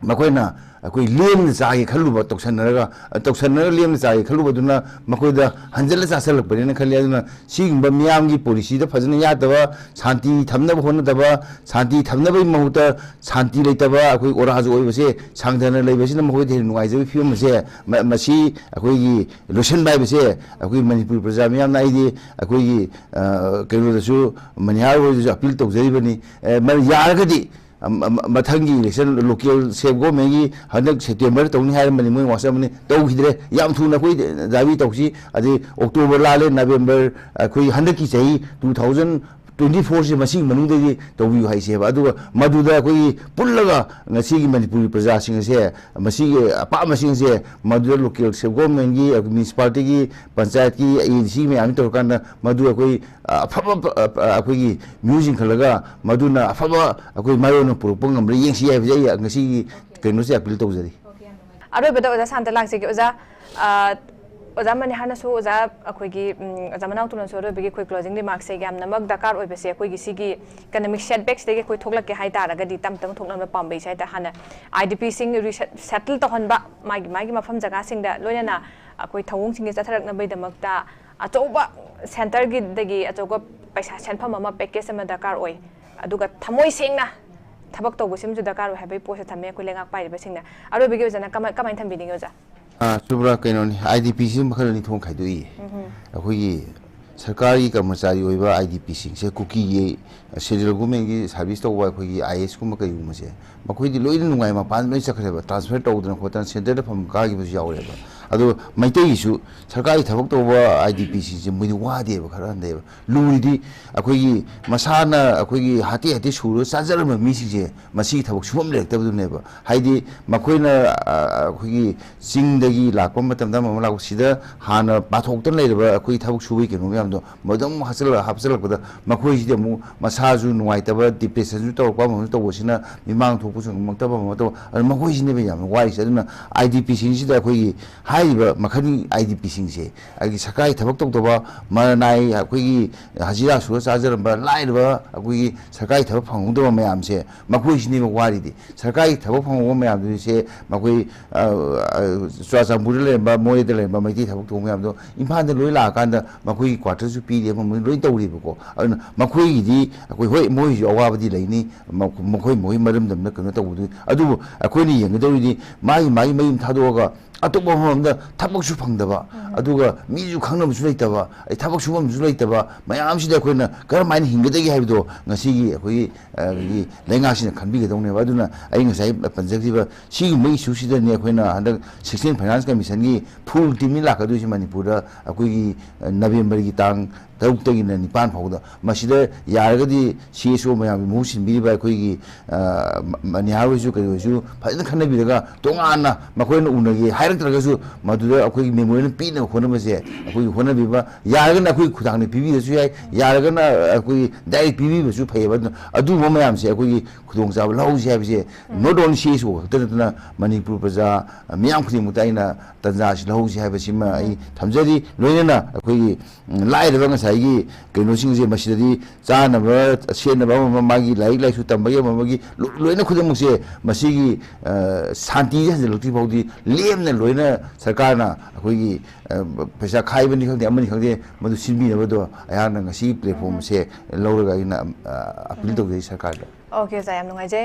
ꯃꯈꯣꯏꯅ ꯑꯩꯈꯣꯏ ꯂꯦꯝꯅ ꯆꯥꯒꯦ ꯈꯜꯂꯨꯕ, ꯇꯧꯁꯟꯅꯔꯒ, ꯇꯧꯁꯟꯅꯔꯒ ꯂꯦꯝꯅ ꯆꯥꯒꯦ ꯈꯜꯂꯨꯕꯗꯨꯅ ꯃꯈꯣꯏꯗ ꯍꯟꯖꯤꯜꯂ ꯆꯥꯁꯜꯂꯛꯄꯅꯦꯅ ꯈꯜꯂꯤ꯫ ꯑꯗꯨꯅ ꯁꯤꯒꯨꯝꯕ ꯃꯤꯌꯥꯝꯒꯤ ꯄꯣꯂꯤꯁꯤꯗ ꯐꯖꯅ ꯌꯥꯠꯇꯕ, ꯁꯥꯟꯇꯤ ꯊꯝꯅꯕ ꯍꯣꯠꯅꯗꯕ, ꯁꯥꯟꯇꯤ ꯊꯝꯅꯕꯒꯤ ꯃꯍꯨꯠꯇ ꯁꯥꯟꯇꯤ ꯂꯩꯇꯕ, ꯑꯩꯈꯣꯏ ꯑꯣꯔꯥꯖꯨ ꯑꯣꯏꯕꯁꯦ, ꯁꯥꯡꯊꯅ ꯂꯩꯕꯁꯤꯅ ꯃꯈꯣꯏꯗ ꯍꯦꯟꯅ ꯅꯨꯡꯉꯥꯏꯖꯕꯒꯤ ꯐꯤꯕꯝ ꯑꯁꯦ, ꯃ-, ꯃꯁꯤ ꯑꯩꯈꯣꯏꯒꯤ ꯂꯣꯏꯁꯤꯟꯕ ꯍꯥꯏꯕꯁꯦ ꯑꯩꯈꯣꯏ ꯃꯅꯤꯄꯨꯔ ꯄ꯭ꯔꯖꯥ ꯃꯤꯌꯥꯝꯅ, ꯑꯩꯗꯤ ꯑꯩꯈꯣꯏꯒꯤ, ꯑ, ꯀꯩꯅꯣꯗꯁꯨ, ꯃꯅꯤꯍꯥꯔ ꯍꯣꯏꯗꯁꯨ ꯑꯄꯤꯜ ꯇꯧꯖꯔꯤꯕꯅꯤ꯫ ꯑꯦ, ꯃ-, ꯌꯥꯔꯒꯗꯤ ꯑꯝ-, ꯑꯝ-, ꯃꯊꯪꯒꯤ ꯏꯂꯦꯛꯁꯟ, ꯂꯣꯀꯦꯜ ꯁꯦꯜꯐ ꯒꯣꯚꯔꯟꯃꯦꯟꯒꯤ ꯍꯟꯗꯛ ꯁꯦꯞꯇꯦꯝꯕꯔ ꯇꯧꯅꯤ ꯍꯥꯏꯔꯝꯕꯅꯤ, ꯃꯣꯏ ꯋꯥꯁꯛ ꯑꯃꯅꯤ, ꯇꯧꯈꯤꯗ꯭ꯔꯦ꯫ ꯌꯥꯝ ꯊꯨꯅ ꯑꯩꯈꯣꯏ ꯗꯥꯕꯤ ꯇꯧꯁꯤ꯫ ꯑꯗꯩ ꯑꯣꯛꯇꯣꯕꯔ ꯂꯥꯜꯂꯦ, ꯅꯕꯦꯝꯕꯔ, ꯑꯩꯈꯣꯏ ꯍꯟꯗꯛꯀꯤ ꯆꯍꯤ ꯇꯨ ꯊꯥꯎꯖꯟ ꯇ꯭ꯋꯦꯟꯇꯤ ꯐꯣꯔꯁꯤ ꯃꯁꯤꯒꯤ ꯃꯅꯨꯡꯗꯒꯤ ꯇꯧꯕꯤꯌꯨ ꯍꯥꯏꯁꯦꯕ꯫ ꯑꯗꯨꯒ ꯃꯗꯨꯗ ꯑꯩꯈꯣꯏꯒꯤ ꯄꯨꯜꯂꯒ ꯉꯁꯤꯒꯤ ꯃꯅꯤꯄꯨꯔꯒꯤ ꯄ꯭ꯔꯖꯥꯁꯤꯡ ꯑꯁꯦ, ꯃꯁꯤꯒꯤ ꯑꯄꯥꯝꯕꯁꯤꯡ ꯑꯁꯦ ꯃꯗꯨꯗ ꯂꯣꯀꯦꯜ ꯁꯦꯜꯐ ꯒꯣꯚꯔꯟꯃꯦꯟꯒꯤ, ꯃ꯭ꯌꯨꯅꯤꯁꯤꯄꯥꯂꯤꯇꯤꯒꯤ, ꯄꯟꯆꯥꯌꯠꯀꯤ, ꯑꯦ ꯗꯤ ꯁꯤ ꯃꯌꯥꯝ ꯇꯧꯔꯀꯥꯟꯗ ꯃꯗꯨ ꯑꯩꯈꯣꯏ ꯑꯐꯕ, ꯑ, ꯑ, ꯑꯩꯈꯣꯏꯒꯤ ꯃꯤꯑꯣꯏꯁꯤꯡ ꯈꯜꯂꯒ ꯃꯗꯨꯅ ꯑꯐꯕ ꯑꯩꯈꯣꯏ ꯃꯥꯏꯑꯣꯟ ꯑꯃ ꯄꯨꯔꯛꯄ ꯉꯝꯕ꯭ꯔꯥ ꯌꯦꯡꯁꯤ ꯍꯥꯏꯕꯁꯦ ꯑꯩ ꯉꯁꯤꯒꯤ ꯀꯩꯅꯣꯁꯦ ꯑꯄꯤꯜ ꯇꯧꯖꯔꯤ꯫ ꯑꯔꯣꯏꯕꯗ ꯑꯣꯖꯥ ꯁꯥꯟꯇ ꯂꯥꯛꯆꯒꯦ꯫ ꯑꯣꯖꯥ, ꯑ, ꯑꯣꯖꯥ ꯃꯅꯤꯍꯥꯔꯅꯁꯨ, ꯑꯣꯖꯥ ꯑꯩꯈꯣꯏꯒꯤ, ꯎꯝ, ꯑꯣꯖꯥ ꯃꯅꯥꯎ ꯇꯣꯟꯅꯁꯨ ꯑꯔꯣꯏꯕꯒꯤ ꯑꯩꯈꯣꯏ closing remarksꯁꯦ ꯌꯥꯝꯅꯃꯛ ꯗꯔꯀꯥꯔ ꯑꯣꯏꯕꯁꯦ, ꯑꯩꯈꯣꯏꯒꯤ ꯁꯤꯒꯤ economic setbacksꯇꯒꯤ ꯑꯩꯈꯣꯏ ꯊꯣꯛꯂꯛꯀꯦ ꯍꯥꯏ ꯇꯥꯔꯒꯗꯤ, ꯇꯞ ꯇꯞꯅ ꯊꯣꯛꯅꯕ ꯄꯥꯝꯕꯩꯁꯦ ꯍꯥꯏ ꯇꯥꯔꯦ, ꯍꯥꯟꯅ IDPꯁꯤꯡ reset-, settle ꯇꯧꯍꯟꯕ, ꯃꯥꯒꯤ ꯃꯥꯒꯤ ꯃꯐꯝ ꯖꯒꯥꯁꯤꯡꯗ, ꯂꯣꯏꯅꯅ ꯑꯩꯈꯣꯏ ꯊꯧꯑꯣꯡꯁꯤꯡꯁꯦ ꯆꯠꯊꯔꯛꯅꯕꯒꯤꯗꯃꯛꯇ ꯑꯆꯧꯕ centreꯒꯤꯗꯒꯤ ꯑꯆꯧꯕ ꯄꯩꯁꯥ ꯁꯦꯟꯐꯝ ꯑꯃ, package ꯑꯃ ꯗꯔꯀꯥꯔ ꯑꯣꯏ꯫ ꯑꯗꯨꯒ ꯊꯃꯣꯏ ꯁꯦꯡꯅ ꯊꯕꯛ ꯇꯧꯕꯁꯤꯃꯁꯨ ꯗꯔꯀꯥꯔ ꯑꯣꯏ ꯍꯥꯏꯕꯒꯤ ꯄꯣꯠꯁꯦ ꯊꯝꯃꯦ ꯑꯩꯈꯣꯏ ꯂꯩꯉꯥꯛ ꯄꯥꯏꯔꯤꯕꯁꯤꯡꯅ꯫ ꯑꯔꯣꯏꯕꯒꯤ ꯑꯣꯖꯥꯅ ꯀꯃꯥꯏ-, ꯀꯃꯥꯏꯅ ꯊꯝꯕꯤꯅꯤꯡꯉꯤ, ꯑꯣꯖꯥ? ꯑꯥ, ꯆꯨꯕ꯭ꯔꯥ? ꯀꯩꯅꯣꯅꯤ, IDPꯁꯤ ꯃꯈꯜ ꯑꯅꯤ ꯊꯣꯛꯅ ꯈꯥꯏꯗꯣꯛꯏ꯫ ꯎꯝꯍꯨꯝ꯫ ꯑꯩꯈꯣꯏꯒꯤ ꯁꯔꯀꯥꯔꯒꯤ ꯀꯔꯃꯆꯥꯔꯤ ꯑꯣꯏꯕ IDPꯁꯤꯡꯁꯦ, ꯀꯨꯀꯤꯒꯤ, central governmentꯀꯤ service ꯇꯧꯕ ꯑꯩꯈꯣꯏꯒꯤ IASꯀꯨꯝꯕ ꯀꯩꯒꯨꯝꯕꯁꯦ, ꯃꯈꯣꯏꯗꯤ ꯂꯣꯏꯅ ꯅꯨꯡꯉꯥꯏ, ꯃꯄꯥꯟ ꯂꯣꯏ ꯆꯠꯈ꯭ꯔꯦꯕ, transfer ꯇꯧꯗꯅ ꯈꯣꯠꯇꯅ centreꯗ ꯐꯝ ꯀꯥꯈꯤꯕꯁꯨ ꯌꯥꯎꯔꯦꯕ꯫ ꯑꯗꯣ ꯃꯩꯇꯩꯒꯤꯁꯨ ꯁꯔꯀꯥꯔꯒꯤ ꯊꯕꯛ ꯇꯧꯕ IDPꯁꯤꯡꯁꯦ ꯃꯣꯏꯗꯤ ꯋꯥꯗꯦꯕ, ꯈꯔ ꯍꯟꯊꯩꯑꯕ꯫ ꯂꯨꯔꯤꯗꯤ ꯑꯩꯈꯣꯏꯒꯤ ꯃꯁꯥꯅ ꯑꯩꯈꯣꯏꯒꯤ ꯍꯥꯇꯦ ꯍꯥꯇꯦ ꯁꯨꯔꯒ ꯆꯥꯖꯔꯝꯕ ꯃꯤꯁꯤꯡꯁꯦ ꯃꯁꯤꯒꯤ ꯊꯕꯛ ꯁꯨꯐꯝ ꯂꯩꯔꯛꯇꯕꯗꯨꯅꯦꯕ꯫ ꯍꯥꯏꯗꯤ ꯃꯈꯣꯏꯅ, ꯑ, ꯑꯩꯈꯣꯏꯒꯤ ꯆꯤꯡꯗꯒꯤ ꯂꯥꯛꯄ ꯃꯇꯝꯗ, ꯑꯃ ꯑꯃ ꯂꯥꯛꯄ, ꯁꯤꯗ ꯍꯥꯟꯅ ꯄꯥꯊꯣꯛꯇꯅ ꯂꯩꯔꯕ ꯑꯩꯈꯣꯏꯒꯤ ꯊꯕꯛ ꯁꯨꯕꯒꯤ ꯀꯩꯅꯣ ꯃꯌꯥꯝꯗꯣ ꯃꯗꯨ ꯑꯃꯨꯛ ꯍꯥꯞꯆꯤꯜꯂ-, ꯍꯥꯞꯆꯤꯜꯂꯛꯄꯗ, ꯃꯈꯣꯏꯁꯤꯗꯤ ꯑꯃꯨꯛ ꯃꯁꯥꯁꯨ ꯅꯨꯡꯉꯥꯏꯇꯕ, depressionꯁꯨ ꯇꯧꯔꯛꯄ, ꯑꯃꯁꯨ ꯇꯧꯕꯁꯤꯅ ꯃꯤꯃꯥꯡ ꯊꯣꯛꯄꯁꯨ ꯉꯝꯃꯛꯇꯕ, ꯑꯃ ꯇꯧꯕ, ꯑꯗꯨ ꯃꯈꯣꯏꯁꯤꯅꯦꯕ ꯌꯥꯝꯅ ꯋꯥꯔꯤꯁꯦ꯫ ꯑꯗꯨꯅ IDPꯁꯤꯡꯁꯤꯗ ꯑꯩꯈꯣꯏꯒꯤ ꯍꯥꯏꯔꯤꯕ ꯃꯈꯜꯒꯤ IDPꯁꯤꯡꯁꯦ, ꯑꯩꯒꯤ ꯁꯔꯀꯥꯔꯒꯤ ꯊꯕꯛ ꯇꯧꯗꯕ, ꯃꯔꯅꯥꯏ ꯑꯩꯈꯣꯏꯒꯤ ꯍꯖꯤꯔꯥ ꯁꯨꯔ ꯆꯥꯖꯔꯝꯕ, ꯂꯥꯏꯔꯕ, ꯑꯩꯈꯣꯏꯒꯤ ꯁꯔꯀꯥꯔꯒꯤ ꯊꯕꯛ ꯐꯪꯍꯧꯗꯕ ꯃꯌꯥꯝꯁꯦ, ꯃꯈꯣꯏꯁꯤꯅꯦꯕ ꯋꯥꯔꯤꯗꯤ꯫ ꯁꯔꯀꯥꯔꯒꯤ ꯊꯕꯛ ꯐꯪꯍꯧꯕ ꯃꯌꯥꯝꯗꯨꯁꯦ ꯃꯈꯣꯏ, ꯑ, ꯑ, ꯆꯨꯔꯥꯆꯥꯟꯄꯨꯔꯗ ꯂꯩꯔꯝꯕ, ꯃꯣꯔꯦꯗ ꯂꯩꯔꯝꯕ ꯃꯩꯇꯩ ꯊꯕꯛ ꯇꯧꯕ ꯃꯌꯥꯝꯗꯣ ꯏꯝꯐꯥꯜꯗ ꯂꯣꯏ ꯂꯥꯛꯑꯀꯥꯟꯗ ꯃꯈꯣꯏꯒꯤ quarterꯁꯨ ꯄꯤꯔꯤ, ꯑꯃ ꯃꯣꯏ ꯂꯣꯏ ꯇꯧꯔꯤꯕꯀꯣ꯫ ꯑꯗꯨꯅ ꯃꯈꯣꯏꯒꯤꯗꯤ ꯑꯩꯈꯣꯏ, ꯍꯣꯏ, ꯃꯣꯏꯁꯨ ꯑꯋꯥꯕꯗꯤ ꯂꯩꯅꯤ, ꯃꯈꯣ-, ꯃꯈꯣꯏ, ꯃꯈꯣꯏ ꯃꯔꯝꯗꯝꯅ ꯀꯩꯅꯣ ꯇꯧꯕꯗꯨ, ꯑꯗꯨꯕꯨ ꯑꯩꯈꯣꯏꯅ ꯌꯦꯡꯒꯗꯧꯔꯤꯗꯤ ꯃꯥꯒꯤ, ꯃꯥꯒꯤ ꯃꯌꯨꯝ ꯊꯥꯗꯣꯛꯑꯒ ꯑꯇꯣꯞꯄ ꯃꯐꯝ ꯑꯃꯗ ꯊꯕꯛꯁꯨ ꯐꯪꯗꯕ, ꯎꯝ꯫ ꯑꯗꯨꯒ ꯃꯤꯁꯨ ꯈꯪꯅꯕꯁꯨ ꯂꯩꯇꯕ, ꯑꯩ ꯊꯕꯛ ꯁꯨꯐꯝꯁꯨ ꯂꯩꯇꯕ ꯃꯌꯥꯝꯁꯤꯗ ꯑꯩꯈꯣꯏꯅ ꯀꯔꯝꯍꯥꯏꯅ ꯍꯤꯡꯒꯗꯒꯦ ꯍꯥꯏꯕꯗꯣ ꯉꯁꯤꯒꯤ ꯑꯩꯈꯣꯏꯒꯤ, ꯑ, ꯑꯩꯈꯣꯏꯒꯤ ꯂꯩꯉꯥꯛꯁꯤꯅ ꯈꯟꯕꯤꯒꯗꯧꯅꯦꯕ꯫ ꯑꯗꯨꯅ ꯑꯩ ꯉꯁꯥꯏ ꯄꯟꯖꯈꯤꯕ ꯁꯤꯒꯨꯝꯕ issueꯁꯤꯗꯅꯦ ꯑꯩꯈꯣꯏꯅ ꯍꯟꯗꯛ sixteen Finance Commissionꯒꯤ full teamꯅꯤ ꯂꯥꯛꯀꯗꯣꯏꯁꯤ ꯃꯅꯤꯄꯨꯔꯗ, ꯑꯩꯈꯣꯏꯒꯤ, ꯑ, Novemberꯒꯤ ꯇꯥꯡ ꯇꯔꯨꯛꯇꯒꯤꯅ ꯅꯤꯄꯥꯟ ꯐꯥꯎꯗ꯫ ꯃꯁꯤꯗ ꯌꯥꯔꯒꯗꯤ ꯁꯤ ꯑꯦꯁ ꯑꯣ ꯃꯌꯥꯝꯒꯤ ꯃꯍꯨꯠ ꯁꯤꯟꯕꯤꯔꯤꯕ ꯑꯩꯈꯣꯏꯒꯤ, ꯑ, ꯃ-, ꯃꯅꯤꯍꯥꯔ ꯍꯣꯏꯁꯨ ꯀꯔꯤ ꯍꯣꯏꯁꯨ ꯐꯖꯅ ꯈꯟꯅꯕꯤꯔꯒ, ꯇꯣꯉꯥꯟꯅ ꯃꯈꯣꯏꯅ ꯎꯅꯒꯦ ꯍꯥꯏꯔꯛꯇ꯭ꯔꯒꯁꯨ, ꯃꯗꯨꯗ ꯑꯩꯈꯣꯏꯒꯤ ꯃꯦꯃꯣꯔꯦꯟꯗꯝ ꯄꯤꯅꯕ ꯍꯣꯠꯅꯕꯁꯦ ꯑꯩꯈꯣꯏꯒꯤ ꯍꯣꯠꯅꯕꯤꯕ, ꯌꯥꯔꯒꯅ ꯑꯩꯈꯣꯏꯒꯤ ꯈꯨꯊꯥꯡꯗ ꯄꯤꯕꯤꯔꯁꯨ ꯌꯥꯏ, ꯌꯥꯔꯒꯅ ꯑꯩꯈꯣꯏꯒꯤ ꯗꯥꯏꯔꯦꯛ ꯄꯤꯕꯤꯕꯁꯨ ꯐꯩꯌꯦꯕ꯫ ꯑꯗꯨꯅ ꯑꯗꯨꯒꯨꯝꯕ ꯃꯌꯥꯝꯁꯦ ꯑꯩꯈꯣꯏꯒꯤ ꯈꯨꯗꯣꯡꯆꯥꯕ ꯂꯧꯍꯧꯁꯤ ꯍꯥꯏꯕꯁꯦ, not only ꯁꯤ ꯑꯦꯁ ꯑꯣ ꯈꯛꯇ ꯅꯠꯇꯅ ꯃꯅꯤꯄꯨꯔ ꯄ꯭ꯔꯖꯥ ꯃꯤꯌꯥꯝ ꯈꯨꯗꯤꯡꯃꯛꯇ ꯑꯩꯅ ꯇꯥꯟꯖꯥꯁꯤ ꯂꯧꯍꯧꯁꯤ ꯍꯥꯏꯕꯁꯤꯃ ꯑꯩ ꯊꯝꯖꯔꯤ꯫ ꯂꯣꯏꯅꯅ ꯑꯩꯈꯣꯏꯒꯤ, ꯎꯝ, ꯂꯥꯏꯔꯕ ꯉꯁꯥꯏꯒꯤ ꯀꯩꯅꯣꯁꯤꯡꯁꯦ ꯃꯁꯤꯗꯗꯤ ꯆꯥꯅꯕ, ꯁꯦꯠꯅꯕ ꯑꯃ ꯑꯃ, ꯃꯥꯒꯤ ꯂꯥꯏꯔꯤꯛ ꯂꯥꯏꯁꯨ ꯇꯝꯕꯒꯤ ꯑꯃ ꯑꯃꯒꯤ ꯂꯣ-, ꯂꯣꯏꯅ ꯈꯨꯗꯤꯡꯃꯛꯁꯦ ꯃꯁꯤꯒꯤ, ꯑ, ꯁꯥꯟꯇꯤꯁꯦ ꯍꯟꯖꯤꯜꯂꯛꯇ꯭ꯔꯤ ꯐꯥꯎꯗꯤ ꯂꯦꯝꯅ ꯂꯣꯏꯅ ꯁꯔꯀꯥꯔꯅ ꯑꯩꯈꯣꯏꯒꯤ, ꯑ, ꯄꯩꯁꯥ ꯈꯥꯏꯕꯅꯤ ꯈꯪꯗꯦ, ꯑꯃꯅꯤ ꯈꯪꯗꯦ, ꯃꯗꯨ ꯁꯤꯟꯕꯤꯅꯕꯗꯣ ꯑꯩꯍꯥꯛꯅ ꯉꯁꯤ platform ꯑꯁꯦ ꯂꯧꯔꯒ ꯑꯩꯅ, ꯑ, appeal ꯇꯧꯖꯩ ꯁꯔꯀꯥꯔꯗ꯫ ꯑꯣꯀꯦ ꯑꯣꯖꯥ, ꯌꯥꯝ ꯅꯨꯡꯉꯥꯏꯖꯩ꯫